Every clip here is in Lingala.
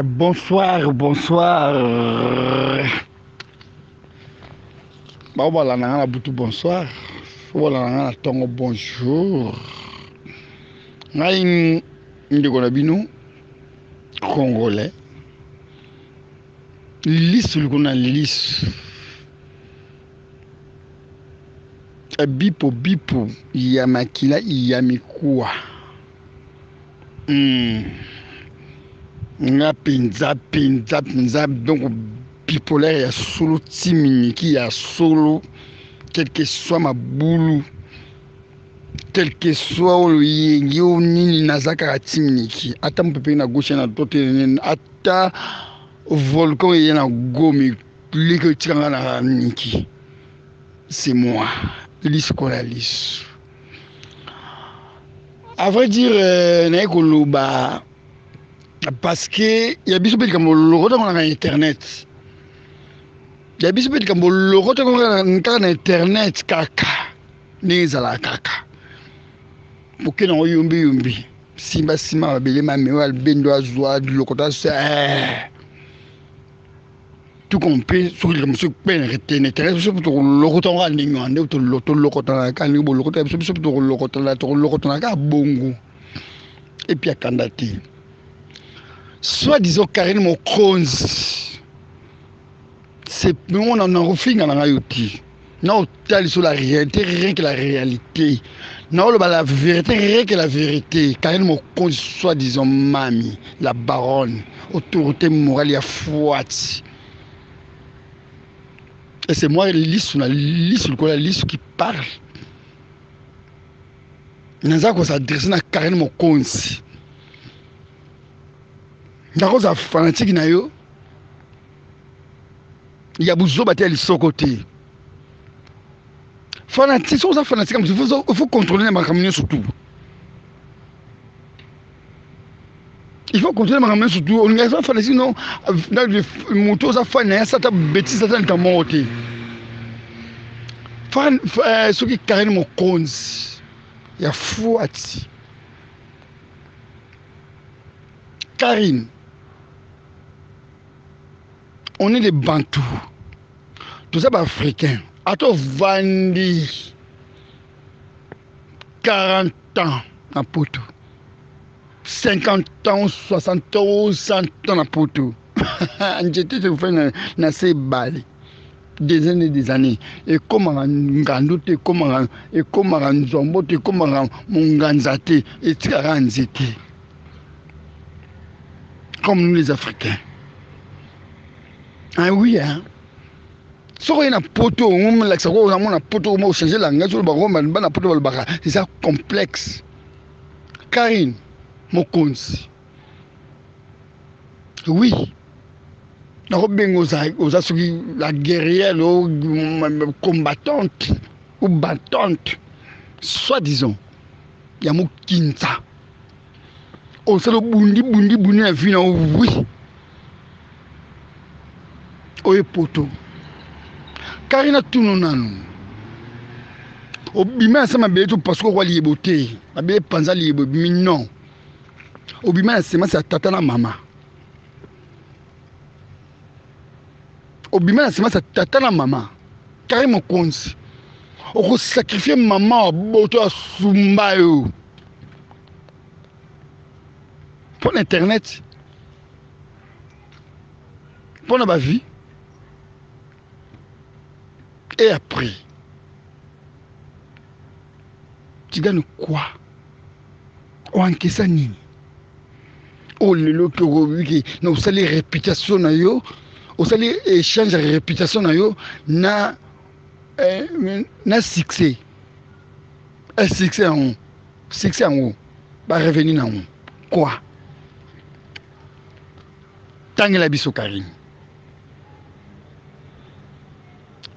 Bonsoir, bonsoir. Baobalanda nga na butu bonsoir, obalanda nga na tongo bonjour. Ngai ndeko na bino congolais, lisu likolo na lisu, bipo bipo ya makila ya mikuwa. Nga mpenza mpenza mpenza donc bipolaire ya solo timiniki ya solo, quelque soit mabulu, quelque soit oyo yengi oyo nini, naza kaka timiniki. Ata mopepe na gauche na droite, ata volcan eye na gomi leki etika nga na niki, c'est moi lisu kola lisu. À vrai dire, naye koloba parce que ya biso mpe likambo lokota ngo na internet, ya biso mpe likambo lokota ngo kaka na internet, kaka ndenge ezalaka kaka moke nango yombi yombi simba simba mabele mame albendo azwa lokota tout compris. Soki likambo soki mpe na internet, biso tokolokota ngo ndenge wana nde tolokotana ndenge bolokota biso, biso tokolokotana, tokolokotana kaka bongo. Et puis akanda te, soit disant Karine Mokonzi, c'est mona na kofinga na ngai yo te, na otali so la réalité, rien que la réalité, na oloba la vérité, rien que la vérité. Karine Mokonzi, soit disant mami la baronne, autorité morale ya fuati, et c'est moi lisu na lisu likolo ya lisu qui parle. Naza kos'adresser na Karine Mokonzi. Nakozala fanatique na yo ya buzoba te, ya lisoko te. Fanatique, soki oza fanatique, il faut contrôler na makambo nyonso tout, il faut contrôler makambo nyonso tout. Olinga eza fanatique, non, moto oza fan na ye asata bétise, ata likambo moko te. Soki Karine Mokonzi ya fuati, Karine, on est des Bantous, toza baafricain. Ata ovandi 40 ans na poto, 50 ans, 60 ans, 100 ans na poto, nzete tofai na se ebale des années, des années, ekomaka ngando te, ekomaka nzombo te, ekomaka monganza te, etikaka nzete comme nous les Africains. Ah oui, hein. Soki oye na poto, omolakisa ko ozamona poto, ochange langage, olobaka bana poto balobaka, eza complexe. Karine Mokonzi, oui, nakobenga oza soki la guerrière o combattante ou battante, soit disant ya mokinza, osala obundi bundi bundi na vie na oui, oyo poto. Karine, tunu nanu, obima na se mabele to parce que okwa liyebo te, mabele epanza, liyebo ebimi? Non, obima na semence ya tata na mama, obima na semence ya tata na mama. Karine Mokonzi, okosacrifier mama wa boto asumba yo mpo na internet, mpo na bavie, et après tu gagnes quoi? Oankesa nini? Oyo lelo tokobiki na osali réputation na yo, osali échange ya réputation na yo na succès. Succès yango, succès yango, barevenu nango quoi? Tangela biso, Karine.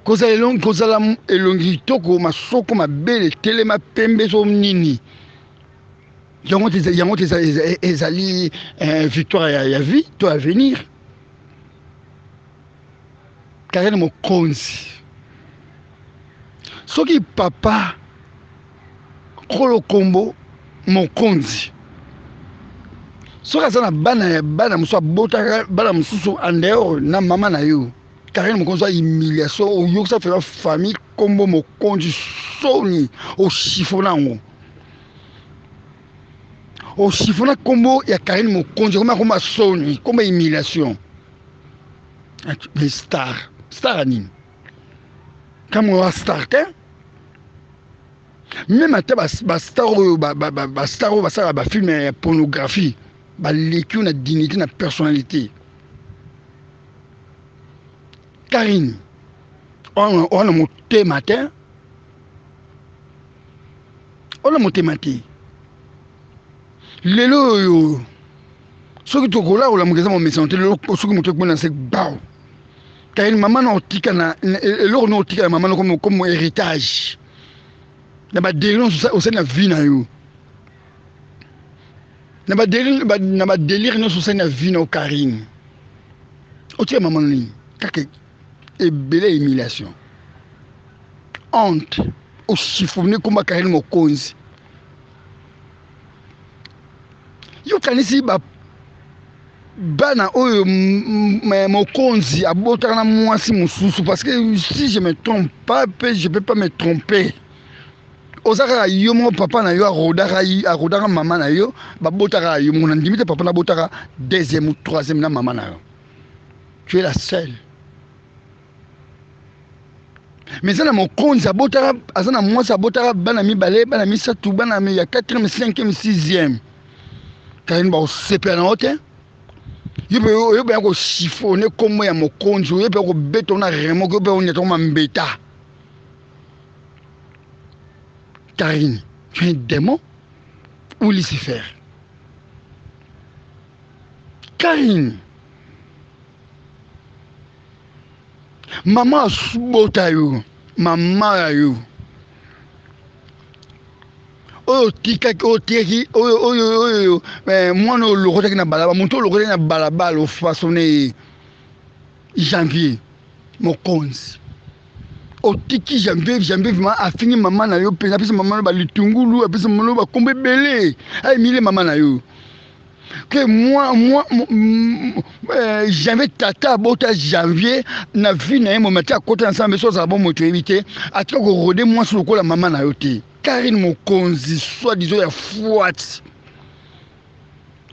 Kozala elongi, kozala elongi kitoko, masoko mabele telema pembe so nini, yango te, yango te ezali victoire ya vie to avenir. Karine Mokonzi, soki papa kolo kombo Mokonzi. Soki aza na bana ya bana mosusu abotaka bana mosusu en dehors na mama na yo Karine Mokonzi ya humiliation oyokisa fela famille kombo Mokonzi soni ochiffona yango ochiffona kombo ya Karine Mokonzi koma koma soni kombo humiliation mais star star nini kamwe wa star te meme ata bastar oyo bastar oyo basalaka bafilme ya pornographie baleki yo na dignité na personnalité. Karine wana motema te, wana motema te. Lelo oyo soki tokola kolamuka eza momesano te. Lelo soki moto ekmona na se gbao Karine mama na otika na eloko na otika na mama na comme comme héritage na ba délire osali na vie na yo na ba délire na ba délire nyonso osali na vie na yo Karine otika mama na nini kaka ebele ya humiliation honte osifone komba Karine Mokonzi yo kanisi ba bana oyo mokonzi abotaka na mwasi mosusu parce que si je me trompe pas pe je peux pas me tromper oza kaka yo moko papa na yo arodaka arodaka mama na yo babotaka yo moko na ndimi te papa nabotaka deuxième ou troisième na mama na yo tu es la seule mais eza na mokonzi abotaka aza na mwasi abotaka bana mibale bana misato bana ya 4e 5e 6e Karine bakosepela na yo te yo mpe oyo mpe ya kosifone nkombo ya mokonzi oyo mpe kobeta na remoke oyo mpe onyata ngo mambeta. Karine, tu es un démon ou Lucifer? Karine, mama asubota yo, mama ya yo oyo otikaki oyo otikaki oyo oyo oyo eh, mwana oyo olokotaki na balabala moto oyo olokotaki na balabala ofasone ye janvier mokonzi otiki janvier janvier vraiment afingi mama na yo mpenza apesi mama na yo balitungulu apesi mama na yo bakombo ebele ayemile mama na yo que moi moi euh, janvier tata abota janvier na vie na ye moma ti akota na nsambe so azala bomoi toyebi te atika korode mwasi lokola mama na yo te Karine mokonzi soit disant ya fuati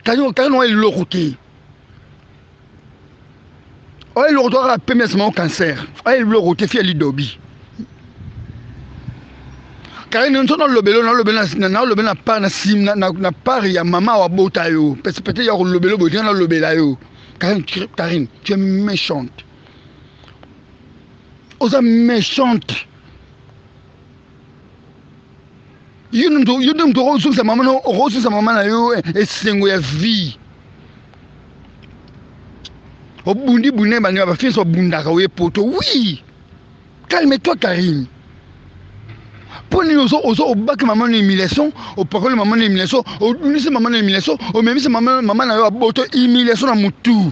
Karine Karine oyo eloko te oyo eloko to kaka pembe nsima cancer oyo eloko te fia lidobi Karine nso nalobelo nalobelo nalobelo na part na sim na, na, na part ya mama wabota yo peut-être ya kolobelo boye tika nalobela yo Karine Karine tu es méchante oza méchante yo nde moto okozongisa mama na okozongisa mama na yo eh, esengo ya vie obundi bundi baninga bafinso babundaka oye poto oui calme toi Karine mpo nini ozo ozo obaki mama na humiliation opakoli mama na humiliation odundisi mama na humiliation omemisi mama, mama na yo aboto humiliation na mutu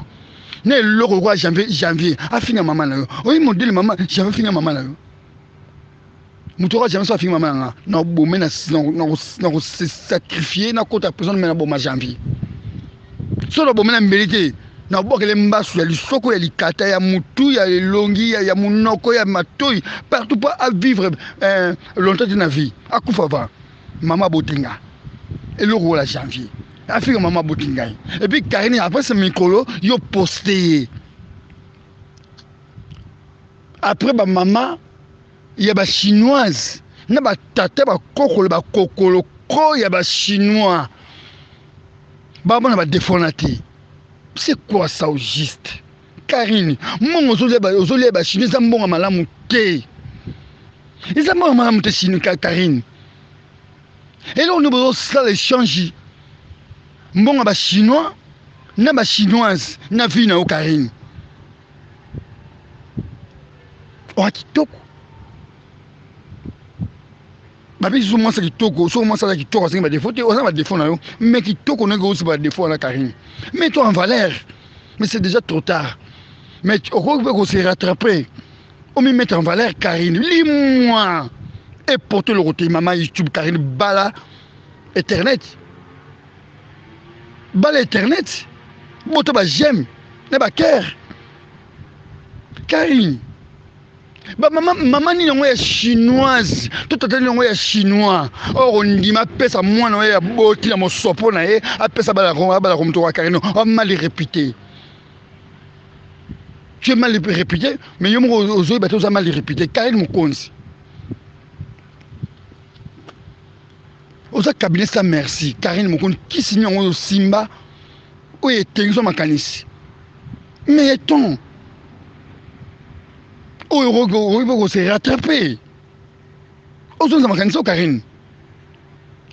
na eloko lokola janvier janvier afinga mama na yo oyi modele mama janvier afinga mama na yo moto oka janvier so afingi mama na nga na bome na kose sacrifier nakota prison me naboma janvier so nabome na mbeli te nabwakele mbasu ya lisoko ya likata ya mutu ya elongi ya, ya munoko ya matoi partout mpo avivre eh, longtemps te na vie akufa va mama aboti nga eloko kola janvier afika mama aboti ngai epuis karine apres mikolo yo poste ye Après ba mama ya ba chinoise na ba tata ba kokolo ba kokolo ko ya ba chinois ba mona ba défaut na te. C'est quoi ça au juste? Karine, mbongo ozolia ba ozolia ba chinois eza mbongo malamu te. Eza mbongo malamu te chinois Karine. Eloko nde bozosala échange mbongo ya ba chinois na ba chinoise na vie na yo Karine. Oa kitoko babi so mwasi kitoko soki mwasi aza kitoko asengi badefo te oza badefo na yo mais kitoko ndenge osi badefo wana Karine mets toi en valeur mais c'est déjà trop tard mais okoki mpe kose rattraper omi mettre en valeur Karine limwa eporte eloko te mama YouTube Karine bala internet. Bala internet boto ba j'aime na ba cœur. Karine ba mama mama nini yango ya chinoise to tata nini yango ya chinois oyo kondima apesa mwana oyo ya boti na mosopo na ye apesa bala bala moto wa Karine mal réputé. Tu es mal réputé, mais yo moko ozoyeba te oza mal réputé. Karine Mokonzi oza cabinet sa merci. Karine Mokonzi kisi nini yango oyo osimba oyo etengiswa makanisi mais eton oyo okoki mpe kose rattraper ozonza makanisi oyo Karine.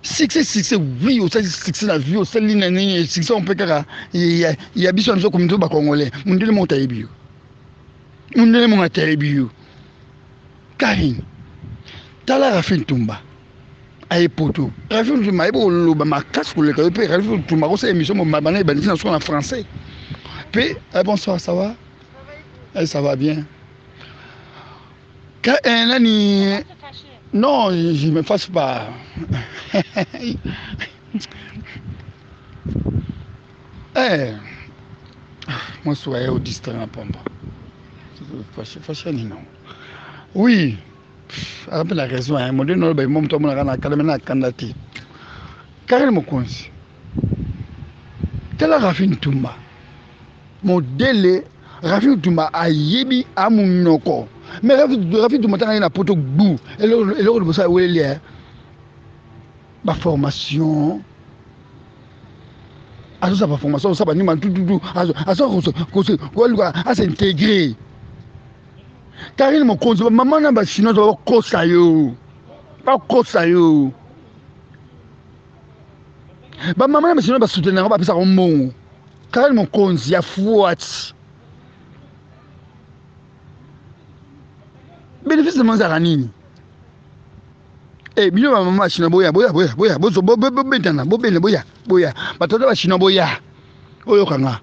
Succès succès, oui, osali succès na vie, osali na nini succès mpe kaka ya biso na biso communauté bacongolais. Mondele moko tayebi yo, mondele moko atayebi yo. Karine, tala Rafi Ntumba aye poto. Rafi Ntumba ayebi koloba makasi koleka yo mpe. Rafi Ntumba akosala émission mobanda ebandisi na suka na français mpe. Eh, bonsoir, ça va? Eh, ça va bien. Ka, eh, nani? Non, je me fâche pas. Eh, mwasi waye odistraire na pamba. Fâche nini? Oui, aza mpe na raison. Modele noloba mo moto amonaka na kanda me na kanda te. Karine Mokonzi, tala Rafi Ntumba. Modele Rafi Ntumba ayebi amunoko, mais Rafi Ntumba ntanga ye na poto gbu eloko liboso aweleli baformation, azosala baformation, azosala banima tututu, azokoaluka as'intégrer. Karine Mokonzi, bamama na bachinois bakosa yo, bakosa yo. Bamama na bachinois basoutenir yango, bapesaka mbongo. Karine Mokonzi ya fuati, bénéfice na ezalaka nini? Eh, bino bamama bachinois, boya, boya, boya, boya, bobetana, bobenda, boya, boya. Batata bachinois, boya, oyokanga.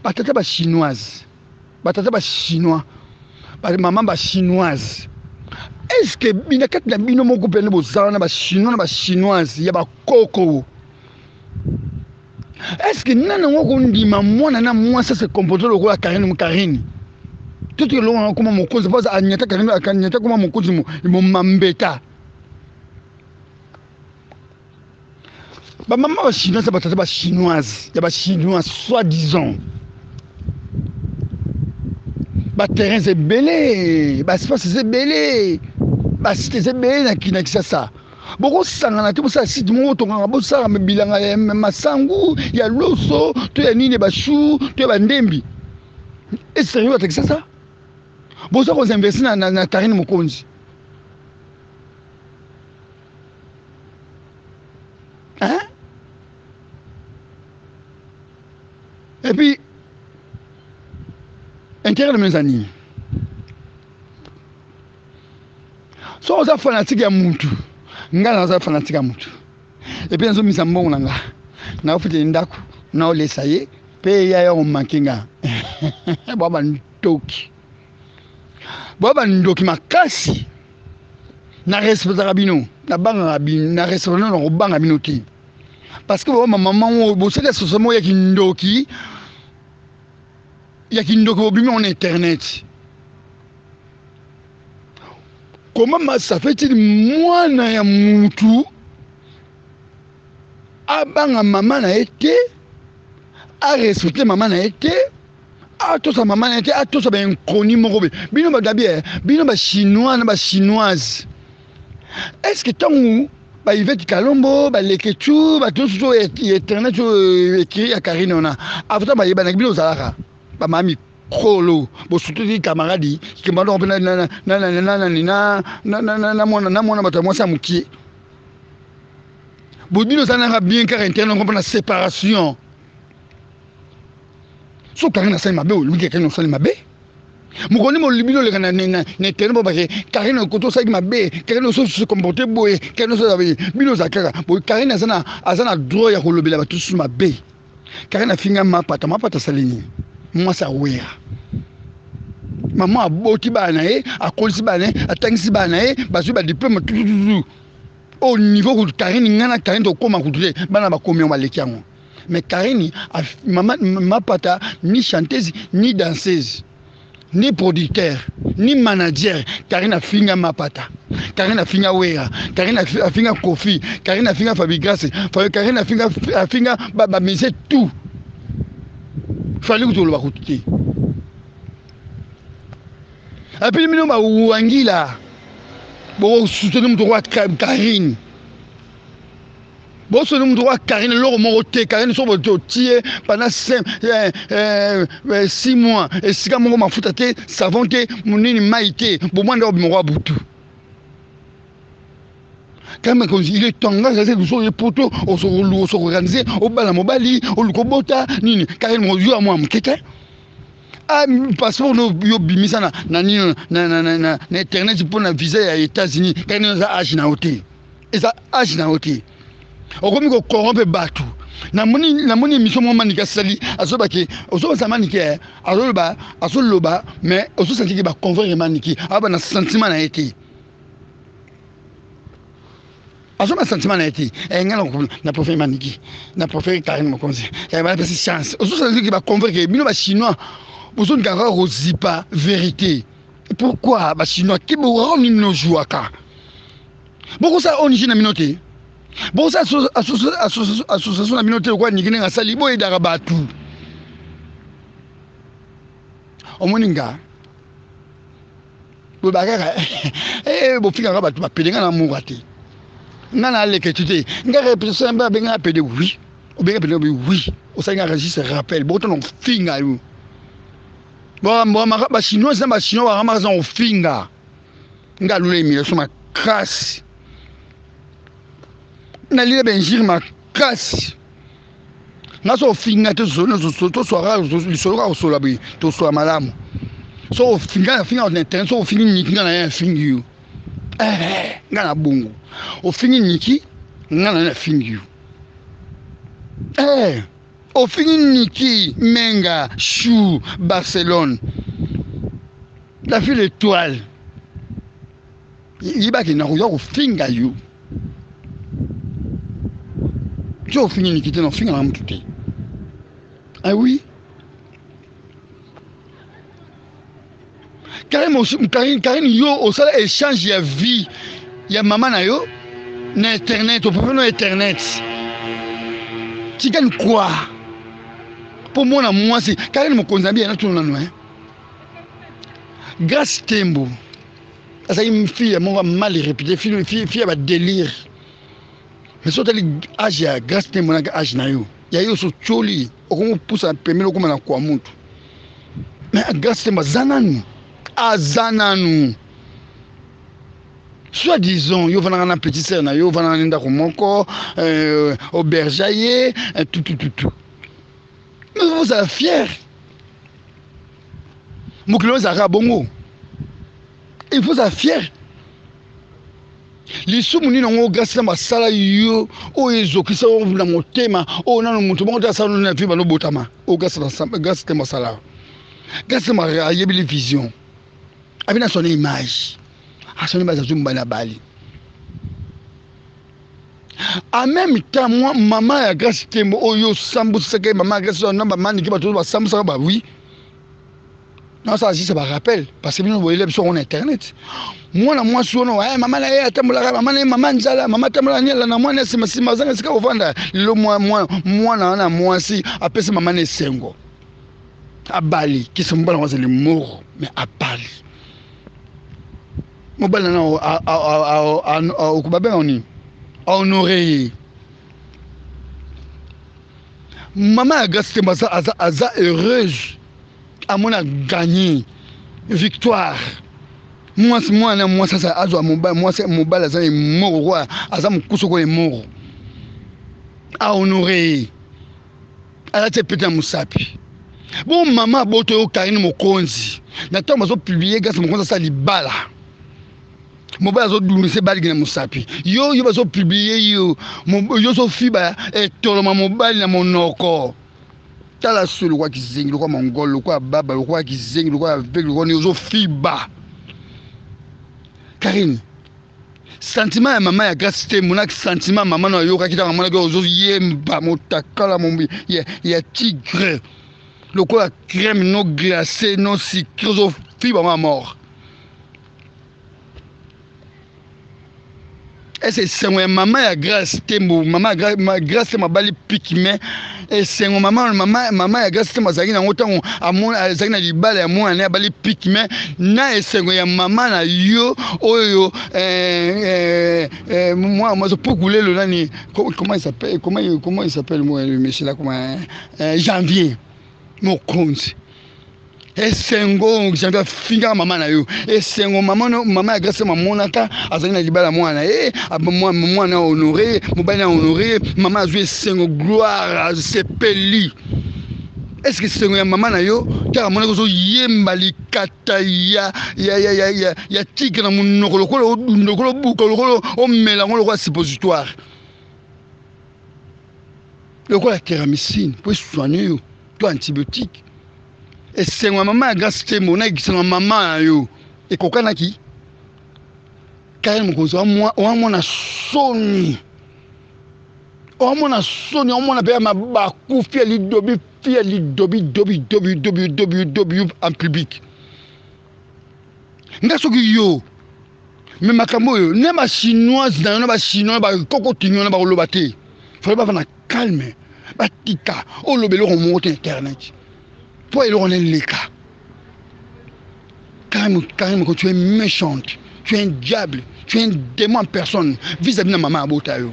Batata bachinoise, batata bachinois, bamama bachinoise, est ce que bina kati na bino moko mpene bozala na bachinois na bachinoise ya bakoko? Est ce que nani yango kondima mwana na mwasi ase comporte lokola Karine? Karine totoki elongo na koma mokonzi mpo anyata Karine, anyata koma mokonzi momambeta. Bamama bachinoise, batata bachinoise ya bachinois, soi disant baterrain eza ebele, baespace eza ebele, basite eza ebele na Kinshasa. Bokosangana te, bosala site moko, botongaka, bosala bilanga ya masangu, ya loso to ya nini, bashu to ya bandembi. Eserieux, bato ya Kinshasa, boza kozinvestir na Karine Mokonzi, hein? Et puis intérêt na eza nini? So oza fanatique ya mutu, ngai naza fanatique ya mutu et puis nazomisa mbongo na nga, naofuteli ndako, naolesa ye mpe ya ya komanke nga. Bwa bandoki, bwa bandoki makasi. Na respectaka bino, nabangaka bino, na respecte na kobanga bino te, parce que baba mama oyo bosali association moko ya kindoki, ya kindoki, bobimi yango na internet. Comment ça fait-il mwana ya mutu abanga mama na ye te, arespecte mama na ye te, atosa mama na ye te, atosa bainconnus moko be? Bino badabi, bino bachinois na bachinoise, est ce que ntango baivete Kalombo, baleketu, bato nyonso oyo ya internet oyo ekiri ya Karine wana, avant bayebanaki, bino ozalaka bamama mikolo, bosutuli camarade kembando mpe nani na mwana bato ya mwasi ya mokie? Bino ozalaka bien kaka internet mpona séparation. So Karine asali mabe, olobi Karine osali mabe. Mokoni molobi oleka na internet mpo bake Karine koto osalaki mabe, Karine oso comporte boye, Karine osala boye. Bino ozala kaka boye. Karine aza na droit ya kolobela bato susu mabe. Karine afinga Mapata. Mapata asali nini? Mwasi awera, mama aboti bana na ye, akolisi bana na ye, atangisi bana na ye, bazwi badiplôme tutututu au niveau kutu Karine, ngai na Karine tokóma kutu te. Bana bakomi yango, baleki yango. Mais Karine, mama Mapata, ni chanteuse, ni danseuse, ni producteur, ni manager. Karine afinga Mapata, Karine afinga Wera, Karine afinga Kofi, Karine afinga Fabregas, Karine afinga ba musiciens tout. Fally kutoloba kutu te. Apili bino bawangila bokosuteni moto kwa Karine, bosoni moto kwa Karine eloko moko te. Karine soki otie pendant 6 mois esika moko, mafuta te, savon te, monini mai te, bomwa nde obima kwa butu. Kama il est temps nga azali liso ye poto osoorganize obala mobali, oluka obota nini. Karine yo ya mwa moke te, passeport no yo bimisa na nini na internet mpo na visa ya États-Unis. Karine, eza age na yo te, eza age na yo te. Okomi kocorrompre bato. Namoni émission moko Manike asali, azolobake ozobasa Manike azoloba, azoloba, mais ozosantiki baconvaincre Manike aba na sentiment na ye te, azoma sentiment na ye te. Ngai na préféré Maniki, na préféré Karine Mokonzi, bapesi chance. Ozosantiki baconvaincre bino Bachinois, bozolingaka kaka kozipa vérité. Pourquoi Bachinois ke borao nini nozwaka? Bokosala ONG na bino te, bokosala association na bino te lokola Niki ndenge asali, boyedaka bato. Omoni nga boyeba kaka bofingaka bato bapede. Nga na mura te, nga na aleke tu te. Nga répétition abenga nga pede, oui, obenga pede, oui, osali nga registre rappel. Bokotona kofinga yo Bachinois na Bachinois bakamaka za kofinga. Nga alula émulation makasi, nalila bainjures makasi. Nga so ofinga te, toswaka lisolo kaka, kosola boye, tosola malamu. So ofinga, afinga na internet. So ofingi Niki, nga na ye afingi yo. Nga na bongo ofingi Niki, nga na ye nafingi yo. Ofingi Niki Menga Chou Barcelone, la fille étoile, yebaki nakoya kofinga yo. So ofingi Niki te, na ofinga na mutu te. Ah oui, Karine, Karine, yo osala échange ya vie ya mama na yo na internet, opepe na internet. Tikani kwa mpo mwana mwasi Karine Mokonzi na biya natuna nanu. Grâce Tembo azali fille moko mal réputée, fille ya badélire. Mais so otali age ya Grâce Tembo naka age na yo ya yo, so tioli okomopusa pembeni, okoma na kwa mutu. Mais Grâce Tembo aza nanu, aza nanu soit disant yo ovandaka na petit sœur na yo, ovandaka na ndako moko, auberge ye tutututu. Mais ozala fier, mokili oyo ezalaka bongo, il faut ozala fier. Lisumu nini yango Grâce na basala yo oyo ezokisa yo na motema, oyo nano moto moko te asala na vie banobotama, oyo Grâce te basala? Grâce ayebili vision abi na son image, asoni bazazwi mobali, abali. En même temps, moi, mama ya Grâce Tembo oyo osambusaka ye, mama ya Grâce na bamaniki, bato basambusaka ba oui, nasala juste barappel parce que bino boyele biso yango na internet. Mwana mwasi wana, mama na ye atambolaka, mama na ye, mama nzala, mama atambolaka niala na mwana nsima nsima, azanga esika kovanda. Lelo mwana wana mwasi apesi mama na esengo, abali kisi. Mobali yango azali moro, mais abali mobali nana babenga nini, ahonore ye. Mama ya Grâce Tembo aza heureuse, amoni agagné victoire. Mwasi, mwana mwasi azwa mobali, mwasi mobali aza emoro kwa aza mokusu kwa emoro, ahonore ye, alati epete ya mosapi. Bon, mama aboto oyo Karine Mokonzi, na ntango bazopublier Grâce Mokonzi asala libala, mobali azodundisa ebaliki na mosapi. Yo bazopublier yo, yo ozofiba etoloma mobali na monoko. Tala so lokwa kizengi, lokwa mongol, lokwa baba, lokwa kizengi, lokwa aveugle, lokwa nini, ozofiba. Karine, Sentiment ya mama ya Grace Temo na sentiment mama na ayokaki ntango amonaki ozoyemba motakala ya, ya tigre lokola crème no glacé no sucré ozofi bango ya mort. Ese esengo ya mama ya Grace Tembo, mama ya Grace Tembo abali pygmée. Esengo mama, mama, mama ya Grace Tembo azalaki nango ntango azalaki na libala ya mwana abali pygmée, na esengo ya mama na yo oyo mwana mwasi pukulelo nani, comment il s'appelle, comment il s'appelle moi le monsieur là, comment Janvier Mokonzi. Esengo Janvier afingaka mama na yo. Esengo mama, mama ya Grace mamonaka azali na libala mwana ye, mwana honoré, mobali na honoré, mama azwi esengo, gloire, asepeli. Est-ce que esengo ya mama na yo kaka amonaki ozoyemba likata ya, ya, ya, ya, ya, ya tigre na monoko lokola odunda, lokola obuka, lokola omela yango lokola suppositoire, lokola kéramicine po esoigne yo to antibiotique. Esengo ya mama ya Grace Tembo na esengo ya mama na yo ekokanaki. Karine Mokonzi, owamona soni, owamona soni, owamona mpe ya mabaku fi ya lidobi, fi ya lidobi dobi dobi dobi dobi dobi en public. Nga soki yo me makambo oyo na bachinoise na yo na bachinois bakoko tinyo na bakoloba te, fale bava na calme, batika oloba eloko moko te internet po eloko na eleka. Karine, Karine, tu es méchante, tu es un diable, tu es un démon en personne vis-à-vis na mama abota yo.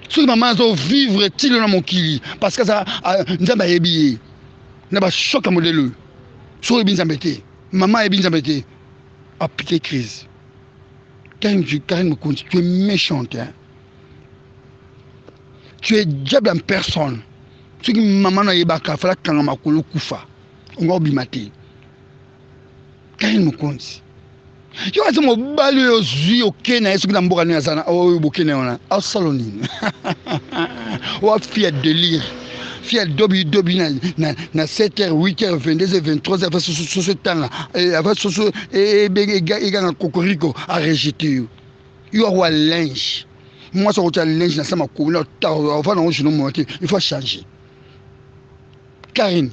Soki mama azovivre tilo na mokili parce que aza Nzambe ayebi ye na bachoc ya modèle oyo. Soki oyebi Nzambe te, mama ayebi Nzambe te, appliquer crise. Karine, Karine Mokonzi, tu es méchante, hein? Tu es diable en personne. Soki mama na ayebaka, fala kanga makolo kufa, onga obima te. Karine Mokonzi, yo aza mobali oyo ozwi oke na ye soki na mboka nini aza oyo boke na ye wana asala nini? Oa fi ya délire, fi ya dobi dobi na, na, na 7h, 8h, 22h, 23h, ava soso etanga, ava soso eganga kokoriko, arejeter yo. Yo akwa linge, mwasi akotia linge na sa makolo na ovanda yango genou moya te, il faut changer. Karine,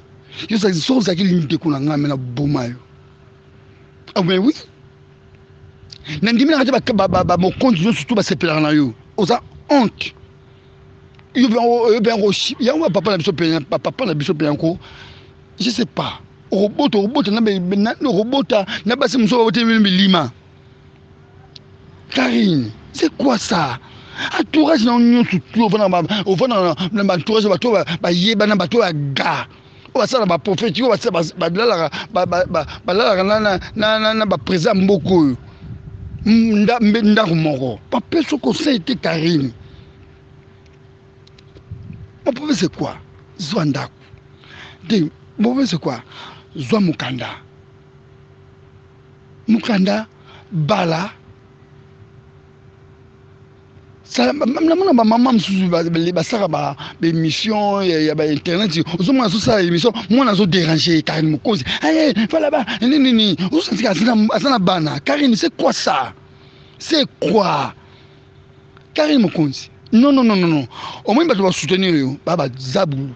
yo soki ozalaki ndeko na ngai me na boma yo. Ah mais oui, nandimi nanga te bamokonzi nyonso tu basepelaka na yo, oza honte. Yo mpe yango bapapa na biso mpe bapapa na biso mpe yango, je sais pas, okobota, okobota okobota na basi mosusu baboteli bino bilima. Karine, c'est quoi ça? Entourage na nyonso tu ofanda na baentourage, bato bayebana, bato ya ga oyo basala baprofeti, oyo balalaka na baprésident mboka oyo ndako moko, bapesa conseil te. Karine, mon problème c'est quoi? Zwa ndako te. Mon problème c'est quoi? Zwa mokanda, mokanda bala. Namona bamama mosusu basalaka baémission ya bainternet, ozomona azosala émission, mwana azodéranger Karine Mokonzi, fala ba nini, ozosantika aza na bana. Karine, c'est quoi ça? C'est quoi, Karine Mokonzi? Non, non, non, non, non. Omoni bato basoutenir yo baa bazabulu,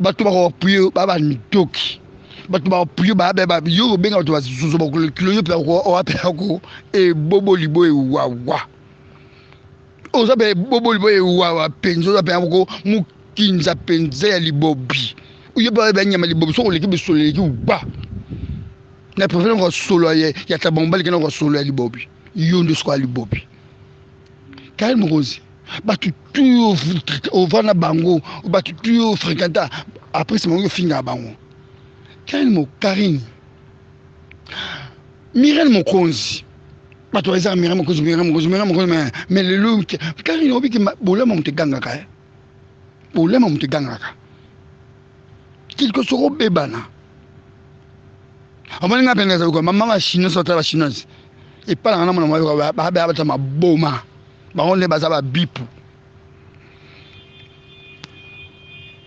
bato bakoappuyer yo baa bandoki, bato baappuyer baa yo obenga bato bazozo bakolekilo yo mpe oapelako eboboli boye wawa. Oza mpe eboboli boye wawa mpenza, oza mpe moko mokinza mpenza ya libobi, yo mpe banyama libobi. Soki oleki bisolo eleki ba na préféré ngo solo ya taba mobali kena ngo solo ya libobi, yo nde soko ya libobi. Karine Mokonzi, bato tu ovanda bango, bato tu ofréquenta, après sima oyo ofingaka bango. Karine mo Karine, Mirene Mokonzi, bato bazaka Mirene Mokonzi, Mirene Mokonzi, Mirene Mokonzi. Mais lelo Karine obiki bolema moto egangaka, bolema moto egangaka quelque soko obebana. Omoni nga mpenza ezali mama bachinoise, batala bachinoise epalanga na mona mayoka babea bata maboma bango nde baza babipu,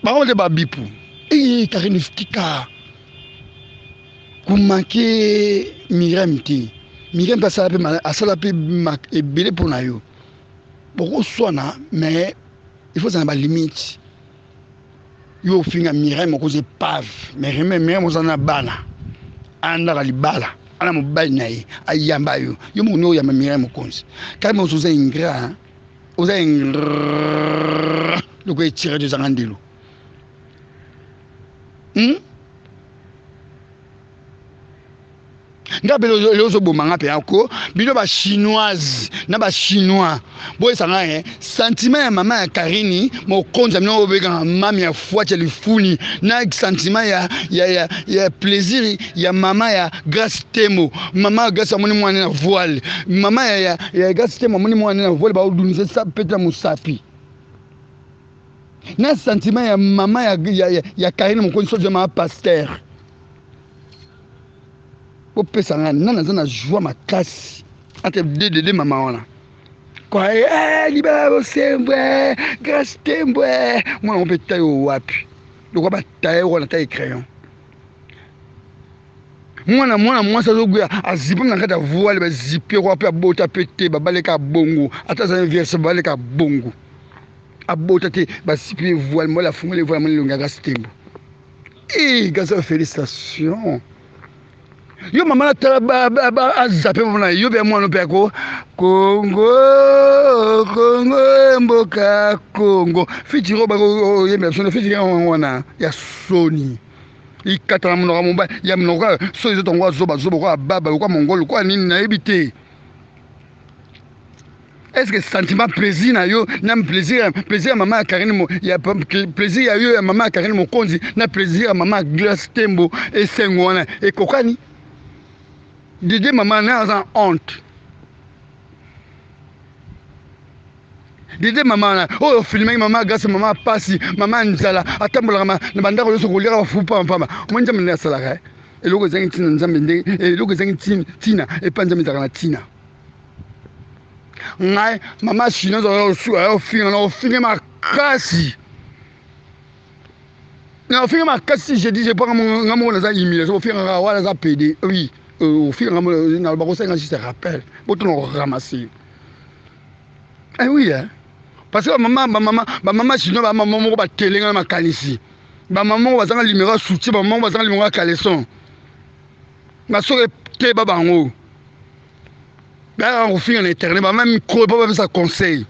bango nde babipu. Ee Karine, tika komanquer Mirem te. Miriam mpe asala mpe asala mpe ebele mpo na yo. Bokoswana mais il faut ezala na balimite. Yo ofinga Miriam okozi epave, mais Miriam oza na bana, andaka libala, ana mobali na ye ayamba yo. Yo moko nde oyamba Miriam Mokonzi. Kaka moto oza ingrat, oza ingrat lokola etire tozanga ndelo. Nga mpe lelo ozoboma nga mpe yako bino ba chinoise na ba chinois boyesa nga eh, sentiment ya mama ya Karini mokonzi ya bino obengaka mami ya fuati ya lifuni na sentiment ya plaisir ya mama ya Grace Temo. Mama ya Grace amoni mwana na voile, mama ya Grace Temo amoni mwana na voile, baodunisa sa pete na mosapi na sentiment ya mama ya Karine mokonzi soki mama pasteur. Bopesa nga nani aza na joie makasi entre DDD mama wana kwa libala bosembwe Grace Tembwe mwana ngo mpe tayo wapi lokwa bataye wana taye crayon mwana mwana mwasi azogwea azipe na kati ya voile bazipe kwa mpe abota mpe te babaleka bongo ata azali vierge babaleka bongo abota te bazipe voile mola afungoli voile moni elongi ya Grace Tembo. Eh, Gaza félicitations. Yo mama na tala ba ba ba azape mona yo be mwana pe ko Congo Congo mboka Congo fitiro ba ko yemba biso fitiro wana ya soni ikata na monoko mobali ya monoko so ezo tongo zoba zoba kwa baba kwa mongolo kwa nini nayebi te. Est-ce que sentiment plaisir na yo na plaisir plaisir ya mama ya Karine mo ya plaisir ya yo ya mama ya Karine Mokonzi na plaisir ya mama Grace Tembo esengo wana ekokani? Dede mama na aza honte. Dede mama na oyo filmaki mama Grace, mama pasi, mama nzala atambolaka na bandako nyonso koliaka bafu pamba pamba. Omoni Nzambe nde asalaka eh? Eloko ezangi ntina Nzambe nde eloko ezangi ntina epa Nzambe ezalaka na ntina. Ngai mama chinoise ofinga na ofinga makasi na ofinga makasi. Je dis je prends nga moko naza humiliation ofinga nga wana naza PD oui ofinga nga moko na bakosenga juste rappel botuna koramasser eh oui hein parce que bamama bamama bamama chinois bamama moko batelenga na makanisi bamama moko bazanga numéro ya soutien bamama moko bazanga numéro ya caleçon nga soki eteba bango bayaka kofinga na internet bamama mikro mpo bapesa conseil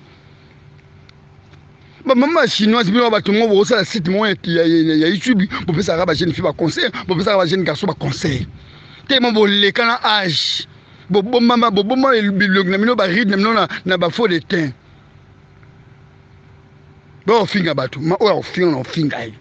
bamama ba chinoise bino bato moko bokosala site moko ya YouTube bopesaka ba jeune fille baconseil bopesaka ba jeune garçon baconseil te mo boleka na age bobombama bobomba bilongi na bino baride na bino na bafaux de teint baofinga bato ma oyo akofinga na ofinga ye.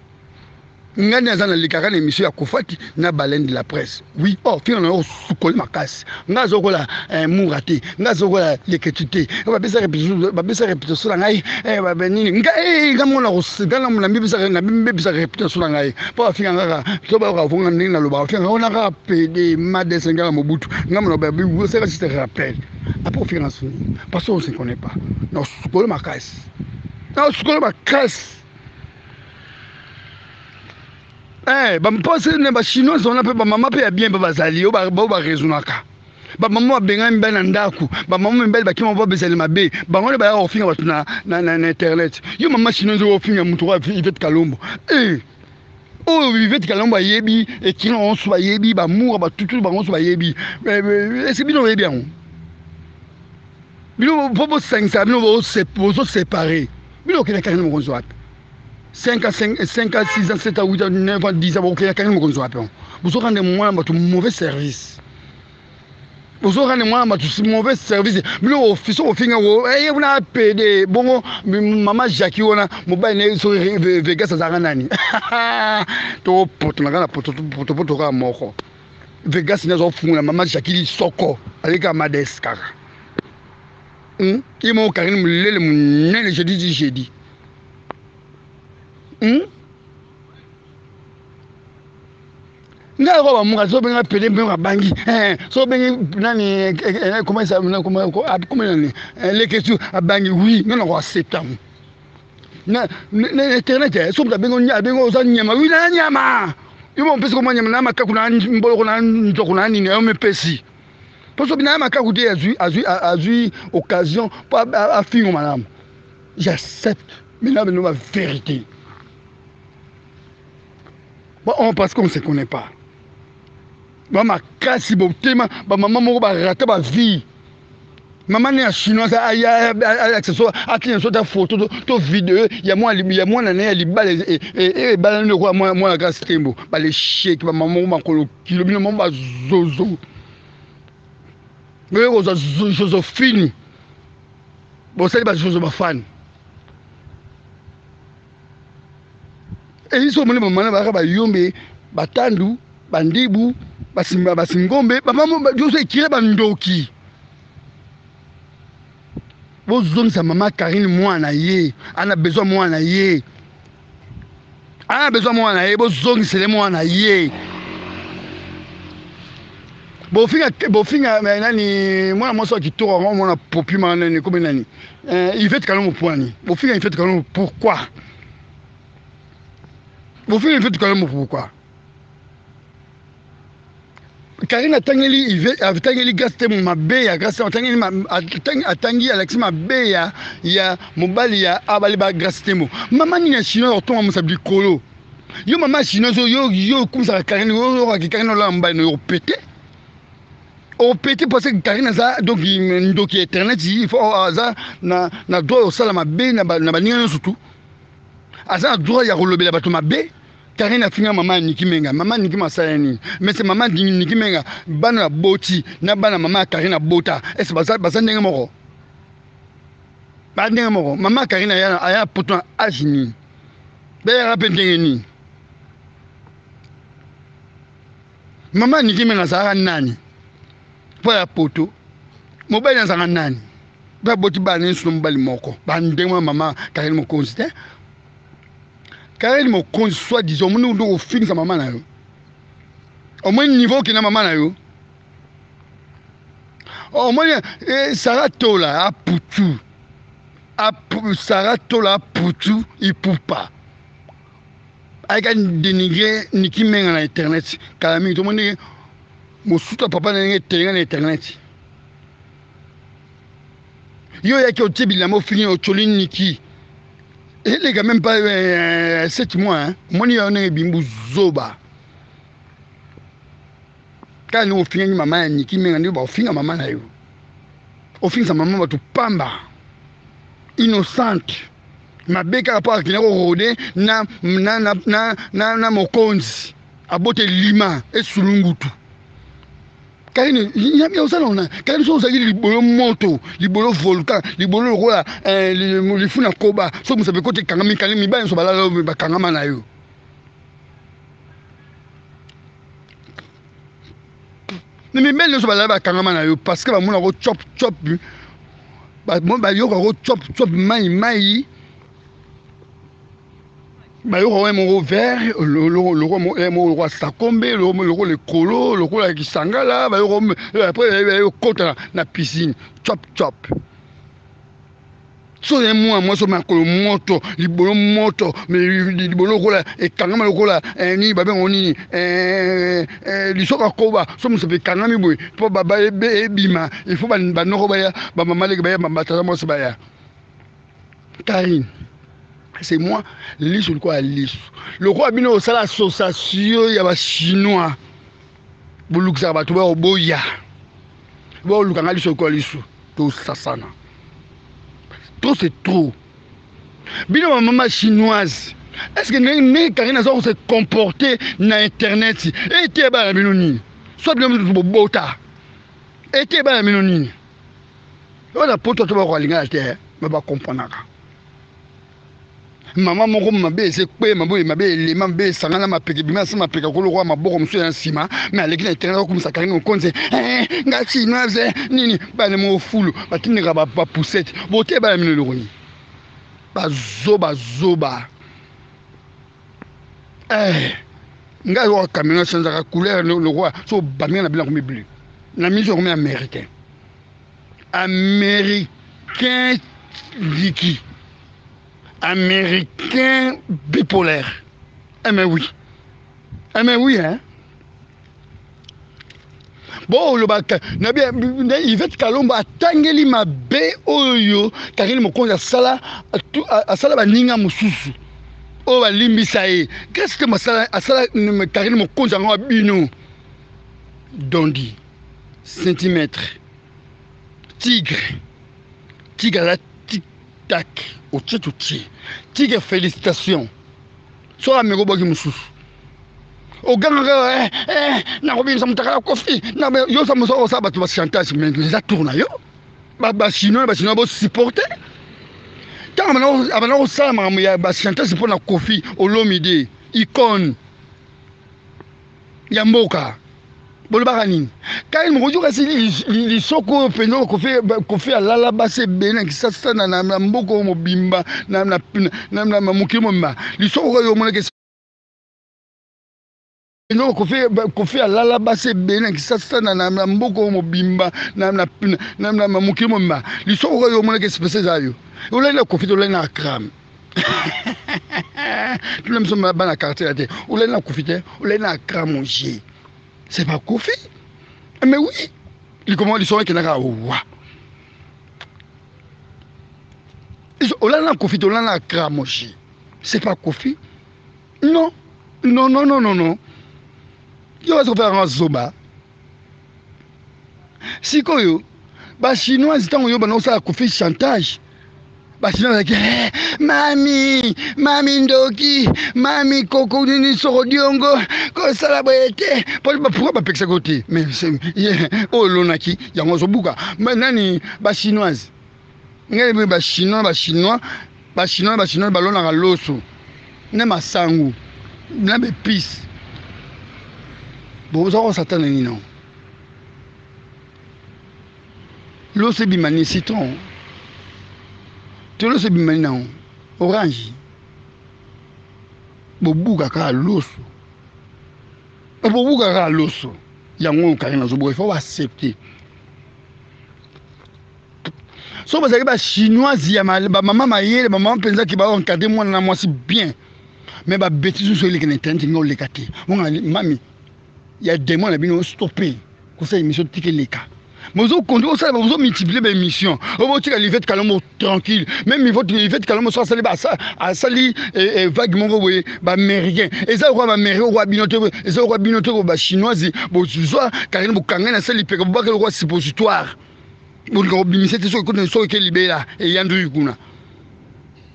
Ngai nde naza nalekaka na émission ya Kofati na baleine de la presse. Oui, oh finga na yo sukoli makasi. Ngai azokola eh, mura te, ngai azokola leketu te. Babesa réputation, babesa réputation na ngai, eh ba nini. Ngai eh ngai mona ko ngai na mbebisa na mbebisa réputation na ngai. Po afinga ngaka, to ba ko vonga ndenge na loba, finga ona kaka PD madese ngai Mobutu. Ngai mona ba bi c'est juste rappel. Après finga na soni. Parce qu'on se connaît pas. Na sukoli makasi. Na sukoli makasi. Eh, bamposi na bachinoise wana mpe bamama mpe ya bien mpe bazali oyo baraisonnaka bamama babengani mibali na ndako bamama mibali bakima mpo babezali mabe bango nde bayaka kofinga bato na internet. Yo mama chinoise oyo ofinga moto oyo Yvette Kalombo eh, oyo Yvette Kalombo ayebi ekina nyonso bayebi bamour batutu bango nyonso bayebi ese bino oyebi yango bino mpo bosangisa bino bozosepare bino okende Karine Mokonzi wapi 5 ans, 5, 5 ans, 6 ans, 7 ans, 8 ans, 9 ans, 10 ans, bokende Karine Mokonzi wapi bozokande mwana bato mauvais service bozokande mwana bato mauvais service bino office ofinga ye kuna PD bongo mama Jackie wana mobali na ye soki Vegas azalaka nani topotonaka na potopoto kaka moko Vegas nde azofungola mama Jackie lisoko aleka mades kaka ye moko Karine molele monene jeudi di jeudi. Ngai ko bamuka so benga pele mpe abangi so bengi nani comment ça comment comment nani leketu abangi oui ngai nako accepte yango na internet so moto abengi abengi oza nyama oui na nyama yo mopesi komwa nyama na makaku na mboloko na nzoko na nini yo mepesi. Mpo soki na makaku te azwi azwi azwi occasion mpo afingo malamu. J'accepte. Maintenant, bino ba vérité. Bon, on, parce qu'on ne se connaît pas. Ba makasi botema ba mama moko ba rata ba vie. Mama ne ya chinoise aya alakisa so atina so ta photo to video ya mwana ya mwana na ya libala ebalani lokola mwana mwana Grace Tembo ba l'échec ba mama moko makolo kilo bino moko ba zozo. Boye kozwa Josephine bosali ba zozo ba fan. Eyi so omoni bamama bayaka bayombe batandu bandibu basimba basingombe bamama nyonso ekire bandoki. Bozongisa mama Karine mwana ye ana besoin mwana ye ana besoin mwana ye bozongisele mwana ye. Bofinga bofinga eh, nani mwana mwasi wa kitoko yango mwana popi ma nani ekomi nani eh, Yvette Kalombo pwani bofinga Yvette Kalombo pourquoi bofinga Yvette Kalombo pourquoi Karine atangeli Yvette atangeli Grace te mabe ya Grace atangeli atangi alakisi mabe ya ya mobali ya abali ba Grace Temo mama nini ya chinois otonga mosabi likolo yo mama chinois yo yo okumisaka Karine yo oyokaki Karine olala mobali na yo opete opete parce que Karine aza donc ndoki ya internet il faut aza na na droit ya kosala mabe na baninga nyonso tu aza na droit ya kolobela bato mabe. Karine afinga mama ya Niki Menga. Mama Niki masala nini? Mais c'est mama Niki Menga bana ya boti na bana mama ya Karine abota. Est-ce baza baza ndenge moko? Ba ndenge moko. Mama Karine aya aya poto na âge nini? Bayaka pe ndenge nini? Mama Niki Menga azalaka nani? Po ya poto. Mobali azalaka nani? Ba boti bana nyonso na mobali moko. Ba ndenge mama Karine Mokonzi te. Karine Mokonzi soit disant omoni ndenge ofingisa mama na yo omoni niveau okenda mama na yo omoni eh, Sarah Tola aputu apu, Sarah Tola aputu ipupa ayeka denigre Niki Menga na internet kala mingi tomoni ndenge mosutu ya papa na ndenge etelenga na internet yo oyaki otie bilamba ofingi otyoli Niki eleka même pas 7 mois hein. Omoni yo ndenge ebimbu zoba kaka ndenge ofingaki mama ya Niki Menga ndenge baofinga mama na yo ofingisa mama bato pamba innocente mabe kaka mpo akenda korode na, na, na, na, na, na mokonzi abote lima esulungutu. Karine yami osala ona Karine so ozalaki libolo moto libolo volcan libolo lokola eh, lifuna koba so mosapi ekoti ekangami kangi mibali nyonso balala bakangama na yo na mibali nyonso balala bakangama na yo parce que bamonako chop chop bayokako chop chop mai mai bayoka ye moko vert lokola sakombe lokola ekolo lokola kisangala bayoka après bayokota na piscine chop chop so ye mwana mwasi makolo moto libolo moto libolo lokola ekangama lokola nini babengo nini lisoka koba so mosapi ekangami boye mpo ebima il faut banoko baya bamama leki baya batata mwasi baya. Karine c'est moi lisu lokola lisu lokola bino osala association ya ba chinois bolukisaka bato baoboya baoluka nga lisu lokola lisu tosasana trop c'est trop bino ba mama chinoise est-ce que ndenge Karine aza kose comporter na internet ete bana bino nini soit bino bobota ete bana bino nini oyo na poto to bakoka te me bakomprenaka mama moko mabe eza ekwe mabe mabe elema mabe esangana mapeka ebima nse mapeka kolokola maboko mosusu ya nsima me aleki na internet akomisa Karine Mokonzi nga chinoise nini bana moko fulu batindaka bapoussette bote bana mino eloko nini bazoba zoba ngai oyo camion achangeaka couleur lokola so obamika na bino akomi bleu na miso akomi américain américain liki américain bipolaire. Eh mais oui, eh mais oui hein. Bolobaka na bien Yvette Kalombo atangeli mabe oyo Karine Mokonzi asala, asala baninga mosusu oyo balimbisa ye. Grâce Temo asala, asala Karine Mokonzi yango ya bino. Dondi centimètre tigre, tigre aza tic tac, otie totie tigre. Félicitation soki ameki obwaki mosusu ogangaka eh, eh, nakobimisa motakala Kofi yo osa mosala osala bato bachantage, mais eza tour na yo. Bachinois na bachinois bosupporte ntango abanda kosala makambo ya bachantage mpo na Kofi Olomide, icône ya mboka. Bolobaka nini? Kai mokoki kasi lisoko oyo mpenza Kofi alala basi ebele na Kisasa, na mboka oyo mobimba, na mokili mobimba. Lisoko oyo omonaki Kofi alala basi ebele na Kisasa, na mboka oyo mobimba, na mokili mobimba. Lisoko oyo omonaki espèce eza yo olali na Kofi te, olali na Akram. Tuna biso bana quartier te, olali na Kofi te, olali na Akram. Ogie, c'est pas Kofi, mais oui, likomoko lisoko ekendaka wa olali na Kofi te, olali na Akram. Ogie, c'est pas Kofi. Non, non, non, non, non, non, yo baza kofela zoba. Sikoyo bachinoise, ntango yo banda kosala Kofi chantage, bachinois bazalaki eh, mami, mami ndoki, mami koko nini, soko diongo kosala boye te. Pourquoi bapekisaki yo te? Mais oyo olonaki yango ozobuka. Nani bachinoise? Ngai bachinois, bachinois, bachinois, bachinois balonaka loso na masangu na baépices. Boza kosatana nini? Nango loso ebima ni citron to loso ebima nini? Nango orange. Bobuka kaka loso, bobuka kaka loso yango. Karine azobuka, il faut accepter. So bazalaki bachinoise ya bamama mayele, bamama mpenzaki baencadre mwana na mwasi bien, mais babêtises nyonso eleka na internet, nga oleka te. Onga mami ya démon na bino, stoppe kosala émission, tika eleka. Bozokonte osala, bozomultiplie baémission oyo. Botika Yvette Kalombo tranquille. Même Yvette Kalombo so asali, asali vague moko boye, baaméricain eza lokola baaméricain okoa bino te, eza lokola bino te. Bachinoise bozwa Karine, bokangai na sali peka, bobaka lokola suppositoire, bolinga kobimisa te. Soki soki eke libela eyandui kuna.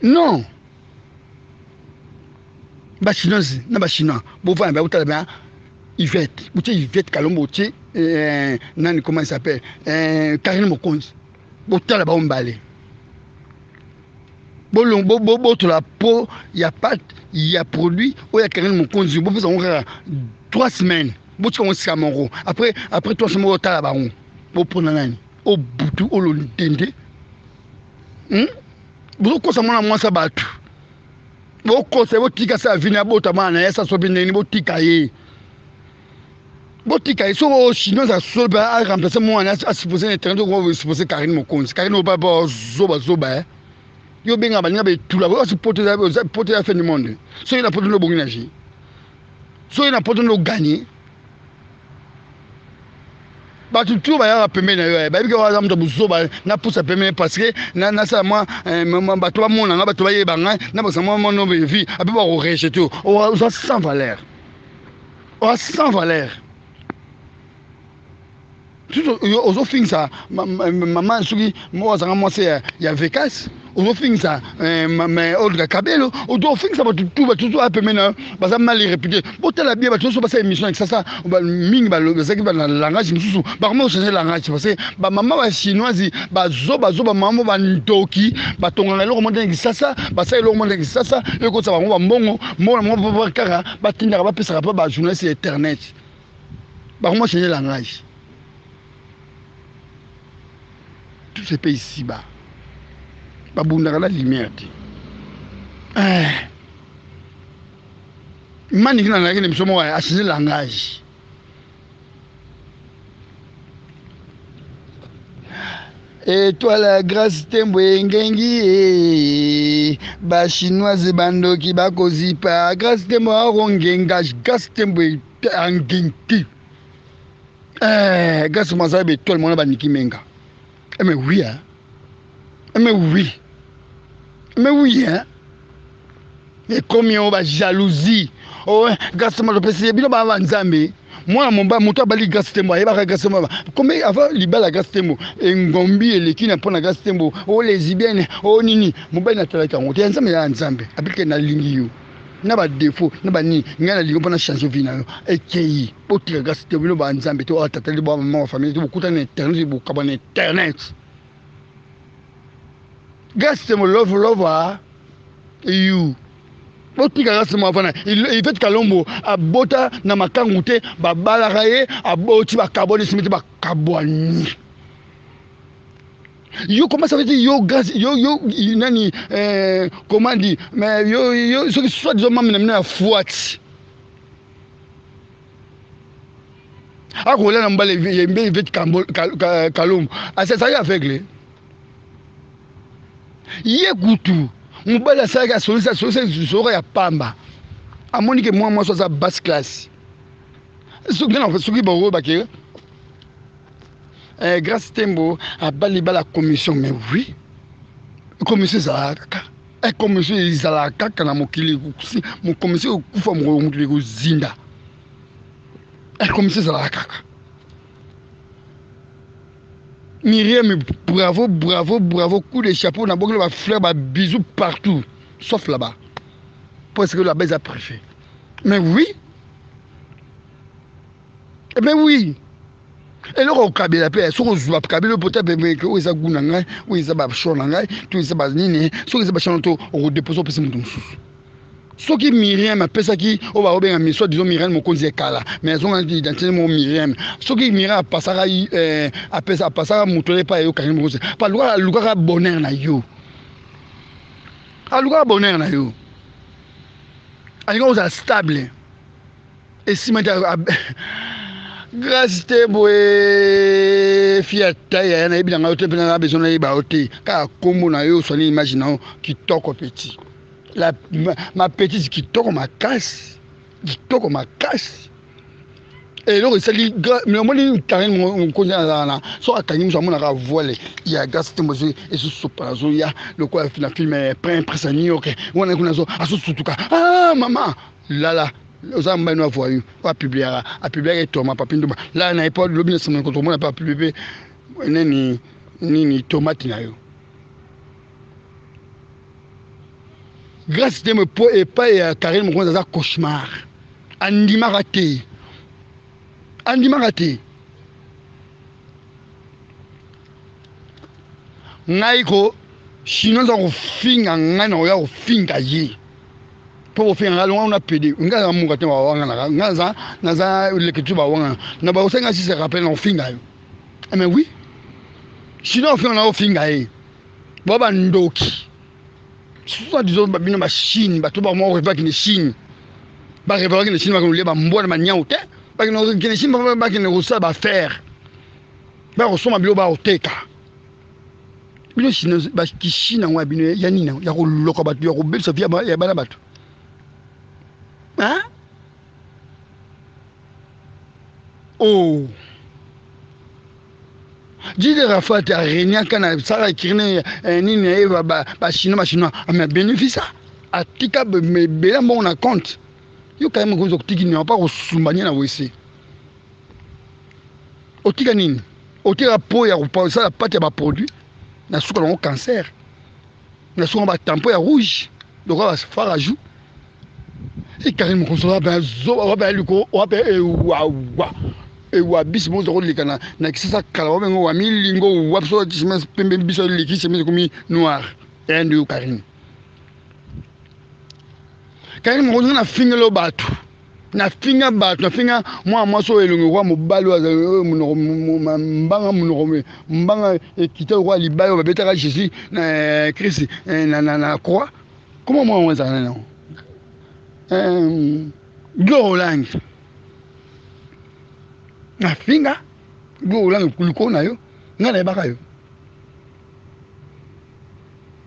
Non, bachinoise na bachinois bovanda botala ba Yvette, botie Yvette Kalombo, botie nani, comment il s'appelle, Karine Mokonzi, botala bango mibale. Botola po ya pate ya produit oyo ya Karine Mokonzi, bopesa bango kaka 3 semaines, botika bango esika moko. Après 3 semaines, otala bango, bopona nani obutu oyo ndende. Bozokosa mwana mwasi ya bato, bokosa. Botika sa vini abota mwana na ye, sa sopi ndenge. Botika ye, botika ye. Soki oyo chinois aza solo mpe aremplace mwana, asupose na internet, supose Karine Mokonzi. Karine oyo ba zoba zoba, eh. Yo benga baninga betula osi poto ya fin du monde. Soki na poto nde obongi na vie, soki na poto nde oganye, bato tu bayaka pembeni na yo bayebi ke aza moto buzoba. Napusa pembeni parce que nasala mwa bato bamona nga, bato bayeba ngai, nabakisa mwa mwa nombre vie ape bakorejeter. Oza sans valeur, oza sans valeur. Ozofingisa mama soki moko azanga mwasi ya Vekas, ozofingisa Olga Kabelo, ozofingisa bato tu, bato tu apembe na baza mal réputé. Botala bien, bato nyonso basala émission na Kisasa mingi bazalaki na langage mosusu, bakoma kochange langage parce que bamama bachinoise bazobazoba, mama bandoki, batongaka eloko moko na Kisasa, basala eloko moko na Kisasa ekotisa bango bambongo mbongo na bango kaka batindaka, bapesaka mpe bajournaliste ya internet. Bakoma changer langage. Tout se paye ici bas, babundaka na lumière te. Eh. Maniki nazalaki na émission moko, achange langage. Étoile ya Grâce Tembo engengi e, bachinoise bandoki bakozipa Grâce Tembo akongenga. Grâce Tembo angengi te. Eh, grâce mazala ba étoile mwana ba Niki Menga. Eh, mais oui hein. Eh, mais oui. Mais oui hein. Ekomi oyo ba jalousie. Oh, grâce mazo pesi bino ba nzambe. Mwana mobali moto abali Grâce Tembo ayebaka Grâce Tembo comme avant libala Grâce Tembo engombi eleki na mpona Grâce Tembo o lesbienne o nini mobali natalaki yango te ya nzambe ya nzambe abike nalingi yo na ba défaut na ba nini ngai nalingi mpona changer vie na yo ekei botika Grâce Tembo bino ba nzambe to atatali ba mama wa famille to bokutana na internet bokaba na internet Grâce Tembo love love you botika Grâce Tembo afana Yvette Kalombo abota na makangu te babalaka ye aboti bakabwani simi te bakabwani yo comment ça veut dire yo grâce yo yo nani euh, comment dit mais yo yo soki soit disant mame na bino ya fuati akolela na mobali yembe Yvette Kalombo azalaki aveugle ye kutu mobali asalaki asolisi asolisi soloka ya pamba amoni ke mwa mwasi aza basse classe soki baoyo bake eh, Grâce Tembo abali bala commission mais oui commission ezalaka kaka eh, commission ezalaka kaka na mokili commission ekufa mokolo mokili ekozinda eh, commission ezalaka kaka Myriam bravo bravo bravo coup de chapeau na bokilo ba fleurs ba bisous partout sauf là-bas parce que là-bas eza préfet mais oui eh ben oui eloko okabela mpe soki ozwa kabela pota pemeke oyo eza gu na ngai oyo eza bashor na ngai to eza banini soki eza bashor to okodepose opesi moto mosusu soki Miriam apesaki oyo bakobenga miso disons Miriam mokonzi ya kala mais azongaki identité moko Miriam soki Miriam apasaka eh, apesa apasaka moto epai ya yo kangi mokonzi pa alukaka alukaka bonheur na yo alukaka bonheur na yo alinga kozala stable esima te grâce te boye fille ta yaya nayebi na ngai yo te mpe na besoin nayeba yo te kaka nkombo na yo oswani image na yo kitoko petit la ma petite kitoko makasi kitoko makasi eloko esali omoni karine mokonzi azala na so akangi miso amonaka voile ya grâce tembo ezosopana azoya lokola na film prince ya new york wana kuna azosutuka ah mama lala oza mobali no avoyu oyo apubliaka apubliaka etoma papi nduba lala na ye po lobi na nsima kotomona mpe apublie mpe nini nini tomate na yo Grace te po epai ya Karine Mokonzi aza cauchemar. Andimaka te. Andimaka te. Ngai ko chinois aza kofinga ngai na koya kofinga ye mpo kofinga ngai longa una pede ngai naza muka te bawanganaka ngai naza naza leketu bawangana na bakosenga ngai sisi rappel na kofinga yo eh, mais oui chinois ofinga na ofinga ye ba bandoki soit disons bino ba Chine bato ba moko bakende Chine ba rêve bakende Chine bakende kolia bambwa na banyau te bakende Chine bakende kosala baaffaire bakosomba biloko bakoteka bino chine bakishine yango ya bino ya nini ya koloka bato ya kobebisa vie ya bana bato hein oh Didi Rafat aregnaka na sala kirne eh, nini na ye ba chinois ba chinois mais bénéfice atika ebele mbongo na compte yo kaye mokonzi okotiki nini apa kosumba nye na wese otika nini otika po ya kosala pate ya baproduit na suka nango cancer na suka batampo ya rouge lokola bafara jou ekangi mokonzi wape zoba wape ya liko wape ewawa ewa biso mozo koleka na na kisasa kala wape ngo wa milingo wa biso chemise pembe biso eleki chemise ekomi noir ya nde yo karine karine mokonzi nga nafingelo bato nafinga bato nafinga mwana mwasi oyo elongi lokola mobali oyo monoko mbanga monoko mbanga ekita lokola libaya oyo babetaka jésus na eh, christ eh, na croix Comment moi on ezala nango? Euh, Gloire Olangi. Nafinga Gloire Olangi likolo na yo, ngai nayebaka yo.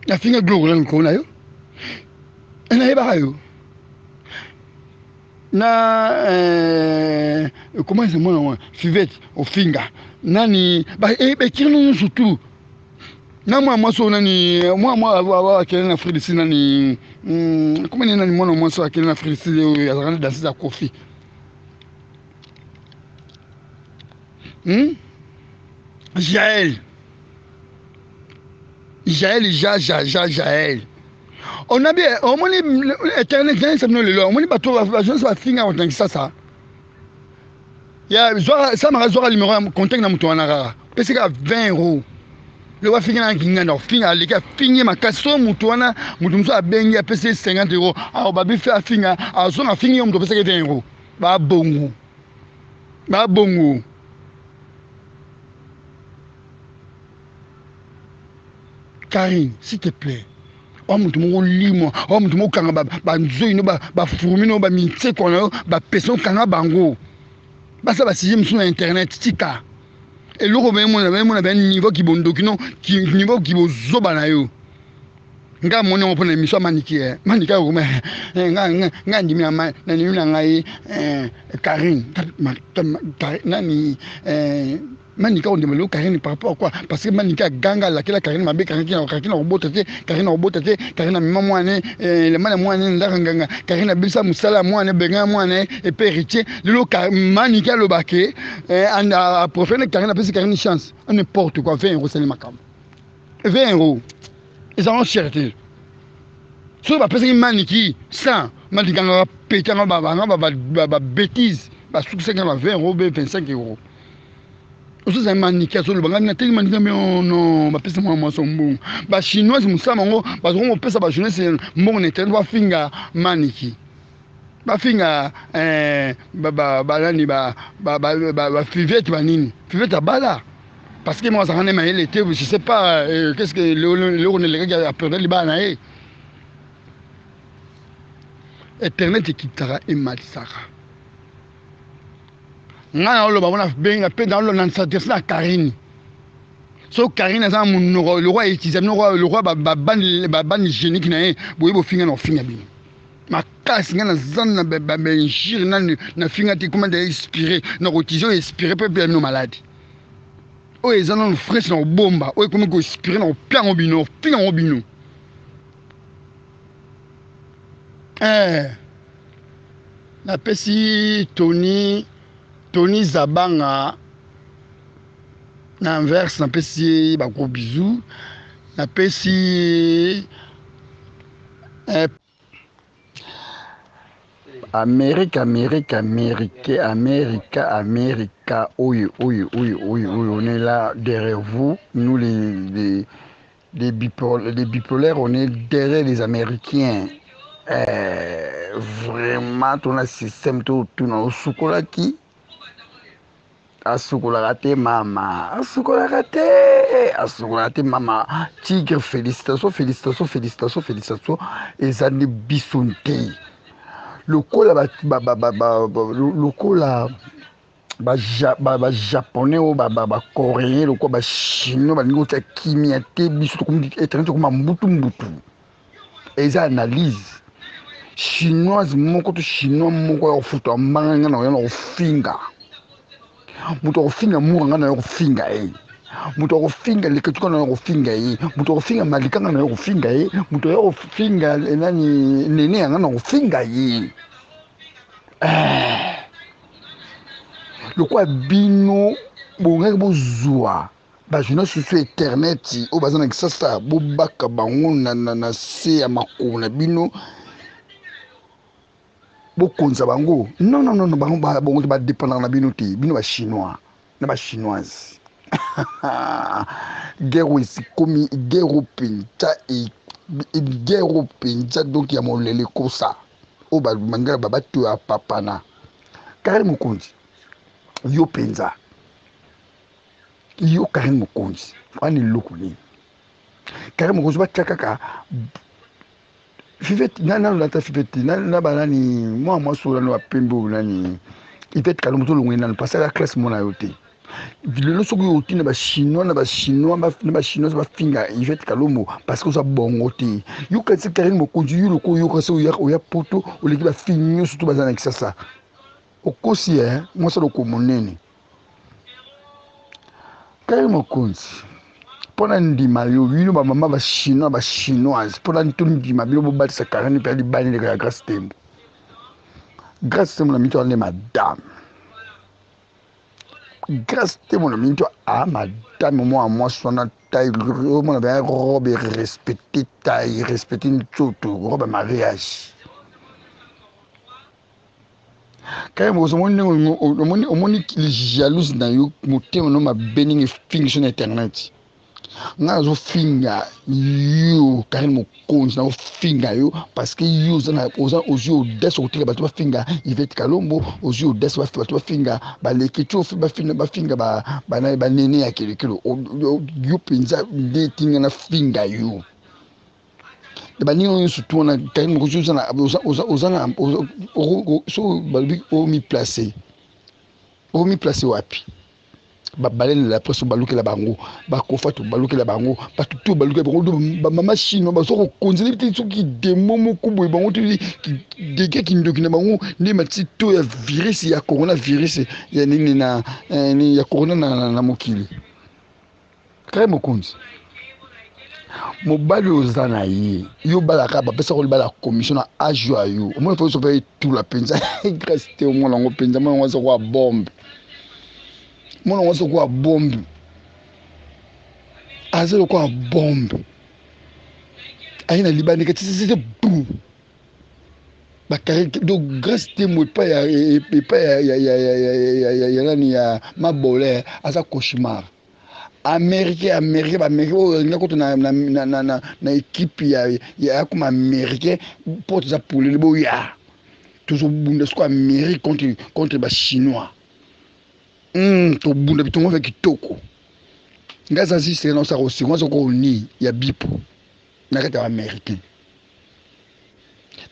Nafinga Gloire Olangi likolo na yo, nayebaka yo. Na euh, Comment c'est mwana Fivette ofinga nani baekiri no nyonso tout na mwana mwasi oyo nani mwana mwa akende na Afrique du Sud nani comment nani mwana mwasi oyo akende na Afrique du Sud oyo azalaka na danseuse ya Koffi Jael Jael ja ja ja Jael on a bien omoni internet nayebisa bino lelo omoni bato bajournaliste bafinga bato na Kisasa ya zwaka samaka zwaka numero ya contact na moto wana kaka pesi kaka 20 euros lelo afingi na kinganda ofinga aleki afingi makasi soki moto wana moto mosusu abengi apesi ye 50 euros awa babi fe afinga azonga afingi yo moto apesaki 20 euros babongo babongo. Karine s'il te plaît oa moto moko limwa oa moto moko kanga banzoi no bafurmi no bamitsekwa na yo bapesa okanga bango basala basije mosusu na internet tika eloko bayemona bayemona ba niveau kibondoki no niveau kibozoba na yo nga moni yango mpona émission ya maniki eh. Maniki akokoma eh, nga nga ndimi na ndimi na ngai eh, Karine nani Manika ondima lelo Karine par rapport à quoi? Parce que Manika aganga alakela Karine mabe Karine kina Karine akobota te Karine akobota te Karine amema mwana elamba na mwana ndaka nganga Karine abebisa mosala ya mwana benga mwana epe héritier lelo Manika aloba ke aprofene Karine apesi Karine chance n'importe quoi 20 euros esali makambo 20 euros ezango cher te soki bapesaki Maniki 100 Maniki anga bapeti anga babétise basukisaki nga ba 20 euros be 25 euros ozozala Maniki azoloba ngai nateli Maniki me oh non bapesa mwana mwasi mbongo bachinoise mosala bango bazokongo kopesa bajournaliste mbongo na internet bafinga Maniki bafinga banani bafivete banini Fivete abala parce que mo azalaka na mayele te je sais pas qu'est ce que eloko nelekaki aperdre libala na ye. Internet ekitaka ematisaka ngai naoloba ngo nabenga mpe naoloba na na Karine so Karine aza na monoko lokwa etiza bino lokwa babande hygiénique na ye boye bofinga na kofinga bino makasi ngai naza na bainjure nani nafinga te koma da expiré na kotize oyo expiré mpe mpe bino maladi oyo eza nano fraîche na kobomba oyo ekomi koexpire na kopia yango bino kofinga yango bino napesi Tony Tony Zabanga na inverse napesi ye ba gros bisous napesi Amérique Amérique Amérique Amérique Amérique oyo oyo oyo oyo oyo on est là derrière vous nous les bipolaires on est derrière les Américains vraiment tona système to tuna osukolaki asukolaka te mama asukolaka te asukolaka te mama tigre félicitation félicitation félicitation félicitation eza nde biso te lokola lokola bajaponais oyo bacoréen lokola bachinois balingi kotia kimia te biso internet tokoma mbutu mbutu eza analyse chinoise moko to chinois moko ya kofuta mbanga nga na koya na kofinga moto akofinga mura nga na yo kofinga ye moto akofinga leketuka na yo kofinga ye moto akofinga malika nga na yo kofinga ye moto ya kofinga nani nene yanga na kofinga ye lokola bino bongaki bozwa bajournaliste susu internet oyo baza na Kisasa bobaka bango na se ya makolo na bino bokonza bango non non non bango bango badépendaka na bino te bino bachinois na bachinoise guerre oyo esikomi guerre oyo mpenza guerre oyo mpenza donc ya molele kosa oyo bamangaka babato ya papana Karine Mokonzi yo mpenza yo Karine Mokonzi wana eloko nini Karine Mokonzi batya kaka Fivete nano nata Fivete na banani mwa mwasi oyo nano bapembe oyo nani Ivete Kalombo tolongoli nano parce aka classe mona yo te lelo soki otina bachinois na bachinois na bachinoise bafinga Ivete Kalombo parce que oza bongo te yo kanisi Karine Mokonzi yo loko oyoka se oya poto oleki bafille nyonso to baza na Kisasa. Okosi eh, mwasi loko monene. Karine Mokonzi, mpo na ndima yo, bino ba mama ba chinois ba chinoise, mpo na tondima bino bobatisa Karine mpe libani leka ya Grace Tembo. Grace Tembo na mito wana nde madame. Grace Tembo na mito a madame mwa mwasi wana taille omona ba robe respecte taille respecte nzoto robe ya mariage. Kaka mokoso omoni ndenge omoni omoni jalouse na yo motema no mabe ndenge efingi so na internet ngai nazofinga yo Karine Mokonzi nazofinga yo parce que yo oza ozwi audace kotika bato bafinga Yvette Kalombo ozwi audace bato bafinga baleki ti bafinga bafinga banene ya kelekelo yo mpenza nde etinga nafinga yo baninga nyonso tu wana Karine Mokonzi oza na so balobi omiplace omiplace wapi babalene la presse balukela bango bakofa to balukela bango bato to balukela bango bamama chinois baza kokonzela te soki demo moko boye bango te dege kindoki na bango nde matisi to ya virus ya coronavirus ya nini na eh, ya corona na, na mokili Très mokonzi mobali oza na ye yo obalaka bapesaka libala ya commission na age ya yo omoni fo sope etula mpenza grace te omona yango mpenza mona yango aza kwa bombe mona yango aza kwa bombe aza lokola bombe aye na libanda ekatisi bu bakare donc grace temo epai ya epai ya ya ya ya ya ya nani ya mabole aza cauchemar Americain americain ba americain oyo alinga kota na, na, na, na, na, na ekipe ya, ya akoma americain porte eza polele boya tozobunda sikoyo Amérique contre, contre ba chinois tobunda bitongo mpe kitoko ngai aza juste na osaka osengo aza koni ya bipo na kati ya américain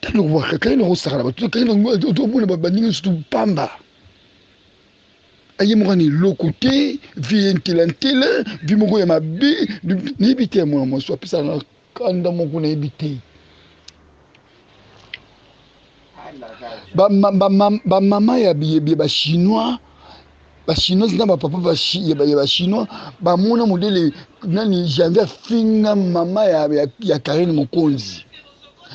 talo nakosakana bato tobona baninga surtout pamba aye moko na eloko te vie ye ntela ntela vie moko ya mabe nayebi te ya mwana mwasi apesaka nga kanda moko nayebi te bamama ya bachinois bachinoise na bapapa ya bachinois bamona modele nani janvier afinga mama ya Karine Mokonzi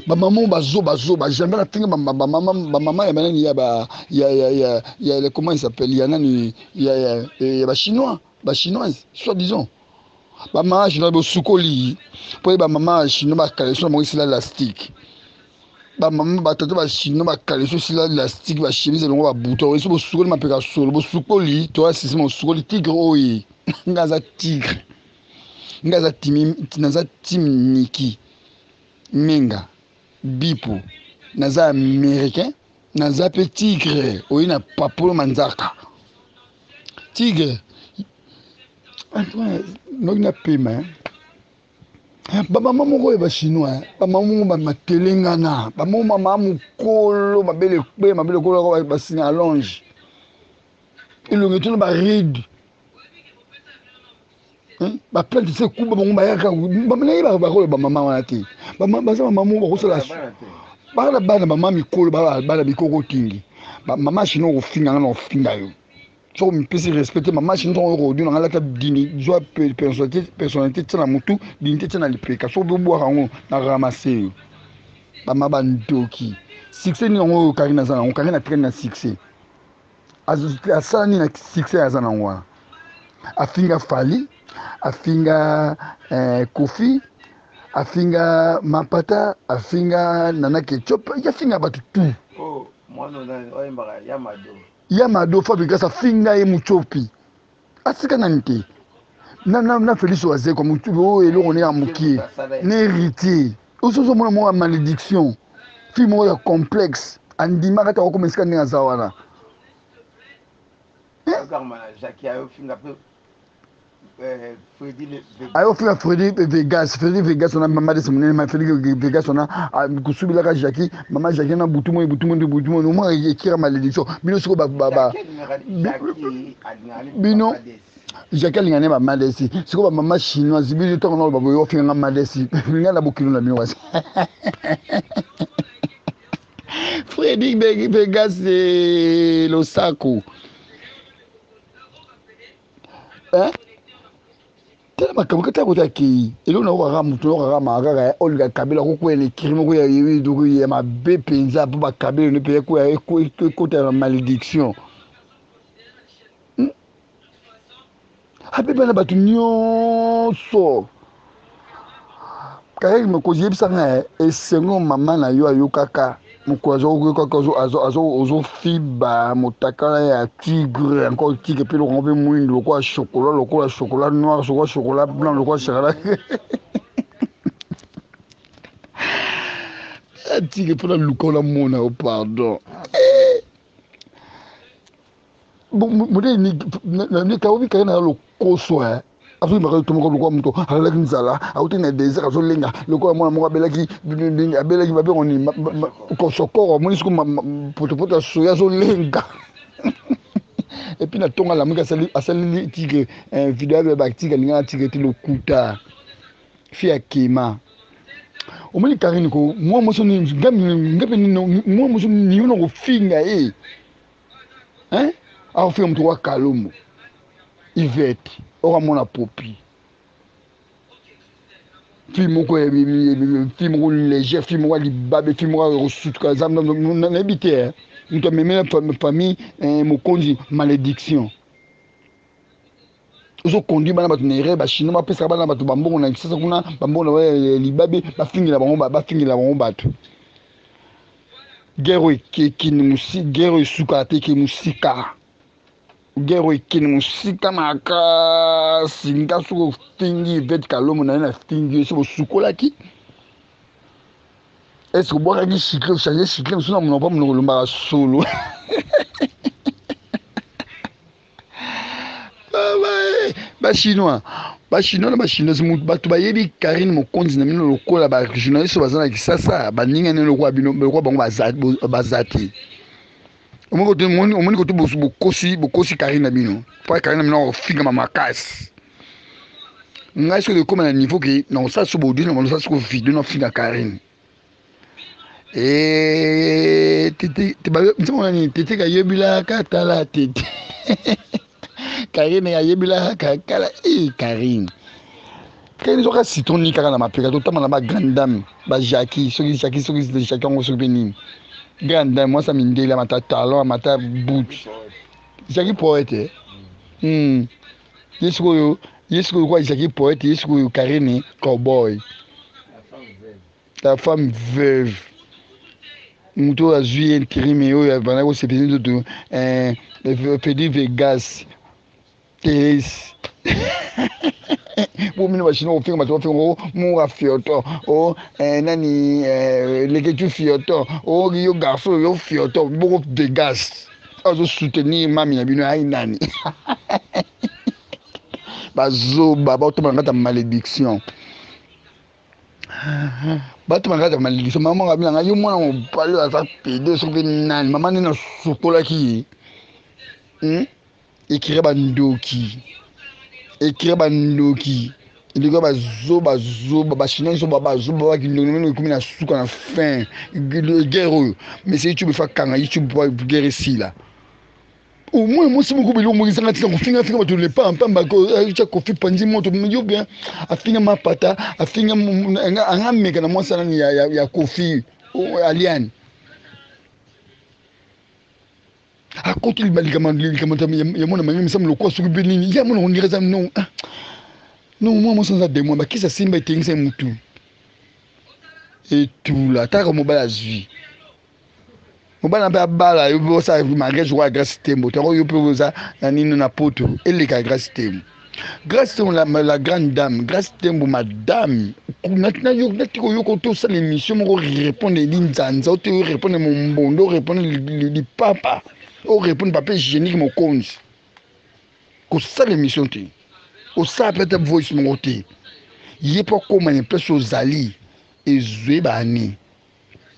bamama bazoba zoba janvier afinga bamama ya banani ya ba ya ya ya ya comment il s'appelle ya nani ya ya ya bachinois bachinoise soit disant bamama chinois bosukoli mpo ye bamama chinois bakaleso na bango esila elastique bamama batata bachinois bakaleso esila elastique bachemise elongo babuto esi bosukoli mapeka solo bosukoli toya sisima bosukoli tigre oyo nga aza tigre nga aza timi naza team niki menga bipo naza américain naza mpe tigre oyi na papolo manzaka tigre noki na pema bamama moko oyo bachinois bamama moko bamatelengana bamama mama mokolo mabele kpe mabele kolo basinga allonge elongi tuna baride baplante se kuba bango bayaka nayebaka bakoyo bamama wana te baza bamama moko bakosala bana bana bamama mikolo bana mikoko tingi mama chinois okofinga nga na kofinga yo soki omipesi respect te mama chinois soki okoki na nga lata dini zwa personnalité tia na motu dignité tia na lipeka soki obwaka yango na ramasse yo bama bandoki succès nini yango oyo Karine aza nango Karine atikali na succès asala nini na succès aza nango wana afinga Fally afinga Kofi afinga Mapata afinga Nana Ketchup afinga bato tout oh, mwana Yamado Yamado Fabregas afinga ye Muchopi atika nani te na, na, na Félix Wazekwa oyo eloko ne ya mokie na héritier oso ozomona moko ya malédiction fille moko ya complexe andimaka te akokoma esika ndenge aza wana. Ayofinga Fredi Vegas Fredi Vegas wana mama desi monene ma Fredi Vegas wana kosubilaka Jackie mama Jackie na butu moi butu moi butu moi omoi ekira malédiction bino siko bino Jackie alingana ne bamadesi sikoyo bamama chinoise bino ntango na baboye ofinganga madesi ngai na bokilo na bino kasi. Freddy Vegas losako hein? Tala makambo kata kota akei eloko na okaka motu na okaka maka kaka olga kabila akokwela na ekiri moko ya ya mabe mpenza mpo bakabela no mpe ekota na malédiction hmm? Abeba na bato nyonso. Kayaki mokonzi, yebisa nga esengo mama na yo ayokaka mokolo azoyokaka ozofiba motakala ya tigre, encore tigre mpe lokongo mpe mwindu lokola chocolat, lokola chocolat noir, lokola chocolat blanc, lokola chocolat tigre mpona luka ona mona yo pardon. Modele kaobi kaka na lokoso azoyembaka to moko lokola moto alalaki nzala, auti na désert, azolenga lokola mwana moko abelaki, abelaki babengo nini, kosokoro, amoni siko potopoto ya soya, azolenga. Et puis na ntongo alamuki, asaleli tigre video abe batigre alingaka tigre te, lokuta fi akema. Omoni Karine ko mwa moso ngape mwa moso niyo na kofinga ye hein, akofinga moto wa Kalombo Ivete okamona popi fille moko, fille moko léger, fille moko ya libabe, fille moko akosutuka. Nayebi te moto amemela famille mokonzi malédiction. Ozoconduire bana bato na erreur. Bachinois bapesaka bana bato bambongo na Kisasa kuna, bambongo na libabe, bafingela bango, bafingela bango bato. Guerre oyo ekekende mosi, guerre oyo esukaka te, eke mosika. Guerre oyo ekende mosika makasi. Nga soki ofingi Ivete Kalombo na ye, na fingi yo. Soki osukolaki, est-ce obwakaki chicle, ochange chicle mosusu na monoko, mpo monoko elombaka solo. Bachinois, bachinois na bachinoise, bato bayebi Karine Mokonzi na bino lokola bajournaliste oyo baza na Kisasa, baninga nini lokola bino, lokola bango baza te. Omoni kote bokosi, bokosi Karine na bino, mpo Karine na bino akofingama makasi. Ngai soki ekóma na niveau ke na kosala so bodui na kosala soko video na finga Karine, nzembo nani tete kayebelaka, tala tete Karine ayebelaka kala. E Karine, Karine soki citron ni kaka na mapeka, totamba na bagrande dame bajaki, soki jaki, soki jaki yango, soki mpe nini, grande dame mwasi ya mindele, amata talon, amata boot, Jaki poète. Ye sikoyo, ye sikoyo kwa Jaki poète, ye sikoyo Karine cowboy, la femme veuve, moto oyo azwi intérim oyo abandaki kosepesi nzoto, Fedi Vegas Therese. Bomino bachinois kofinga bato, bafinga o mura fioto o nani leketu fioto o yo garçon yo fioto boko. Vegas azosoutenir mami na bino ai nani, bazoba baotoma na kati ya malédiction, bato na kati ya malédiction. Mama moko abinanga yo mwana mobali oyo aza pédé, soki mpe nani, mama nde nasukolaki ye. Ekire bandoki, ekire bandoki, eloko bazoba zoba, bachinois nyonso bazoba, bakindoki. Mino ekomi na suka na fin guerre oyo. Mais c'est YouTube, efa kanga YouTube po guerre esila. Au moins mwasi moko biloko moko ezanga ntina, kofinga finga bato lepa mpamba, tia kofi panzi moto yo bien, afinga mapata, afinga anga meka na mwasi nani ya Kofi Aliane, akoti likambo ya mwana mange misamu lokola soki mpe nini ya mwana ondira eza non non. Mwa mwasi aza démon, bakisi asimba etengisa ye mutu etula. Ataka mobali azwi mobali na mpe abala yo mpe osala mariage okoya Grâce Tembo tango yo mpe oza na nini na poto eleka Grâce Tembo. Grâce Tembo la grande dame, Grâce Tembo madame, nati koyoka te osala émission moko répondre Edi Nzanza o te, orépondre Mombondo, orépondre lipapa, orépondre papier hygiénique mokonzi. Kosala émission te, osala mpe ata voice moko te. Ye mpo akóma na place ozali ezwi bani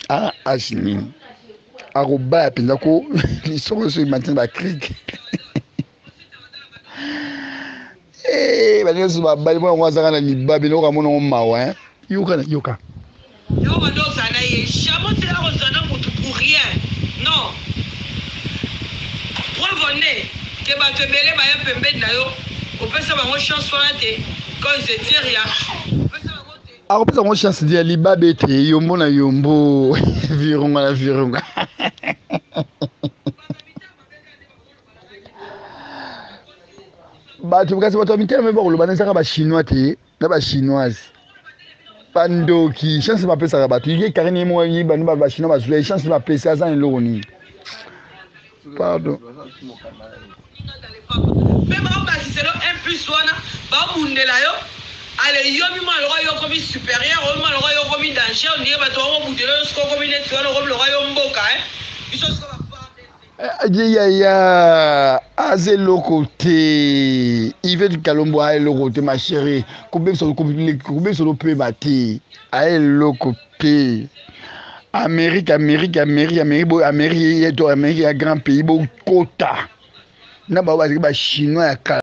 a age nini akobaya mpenza ko lisoko soki matin bakrike baninga nyonso babali mpo yango azaka na libabe noka monango mawa. Yoka yoka. Yo bando ozala na ye, jamais otikala kozala na motu pour rien. Non. Preuve en est que bato ebele baya pembeni na yo, opesa bango chance wana te quand ils étaient rien. Opesa bango te. Akopesa bango chance ya libabe te, yombo na yombo, virunga na virunga. Bato kasi bato ya mitema mpe bakoloba na ezaka ba chinois te na ba chinoise bandoki chance bapesaka bato ye karine ye moko ye bano ba chinois bazwa ye chance bapesa aza na eloko nini pardon. Mpe baobakiselo un plus wana babundela yo ale yo mima lokola yo okomi supérieur oyo mima lokola yo okomi danger ondire bato bakobundela yo soki okomi neti wana okomi lokola yo mboka eh biso siko Yaya aza eloko te Yvette Kalombo aya eloko te ma chérie kobebisa kobebisa lopema te aya eloko te Amérique Amérique Amérique Amérique bo Amérique ye to Amérique ya grand pays bokota na bango bazalaki ba chinois ya kala.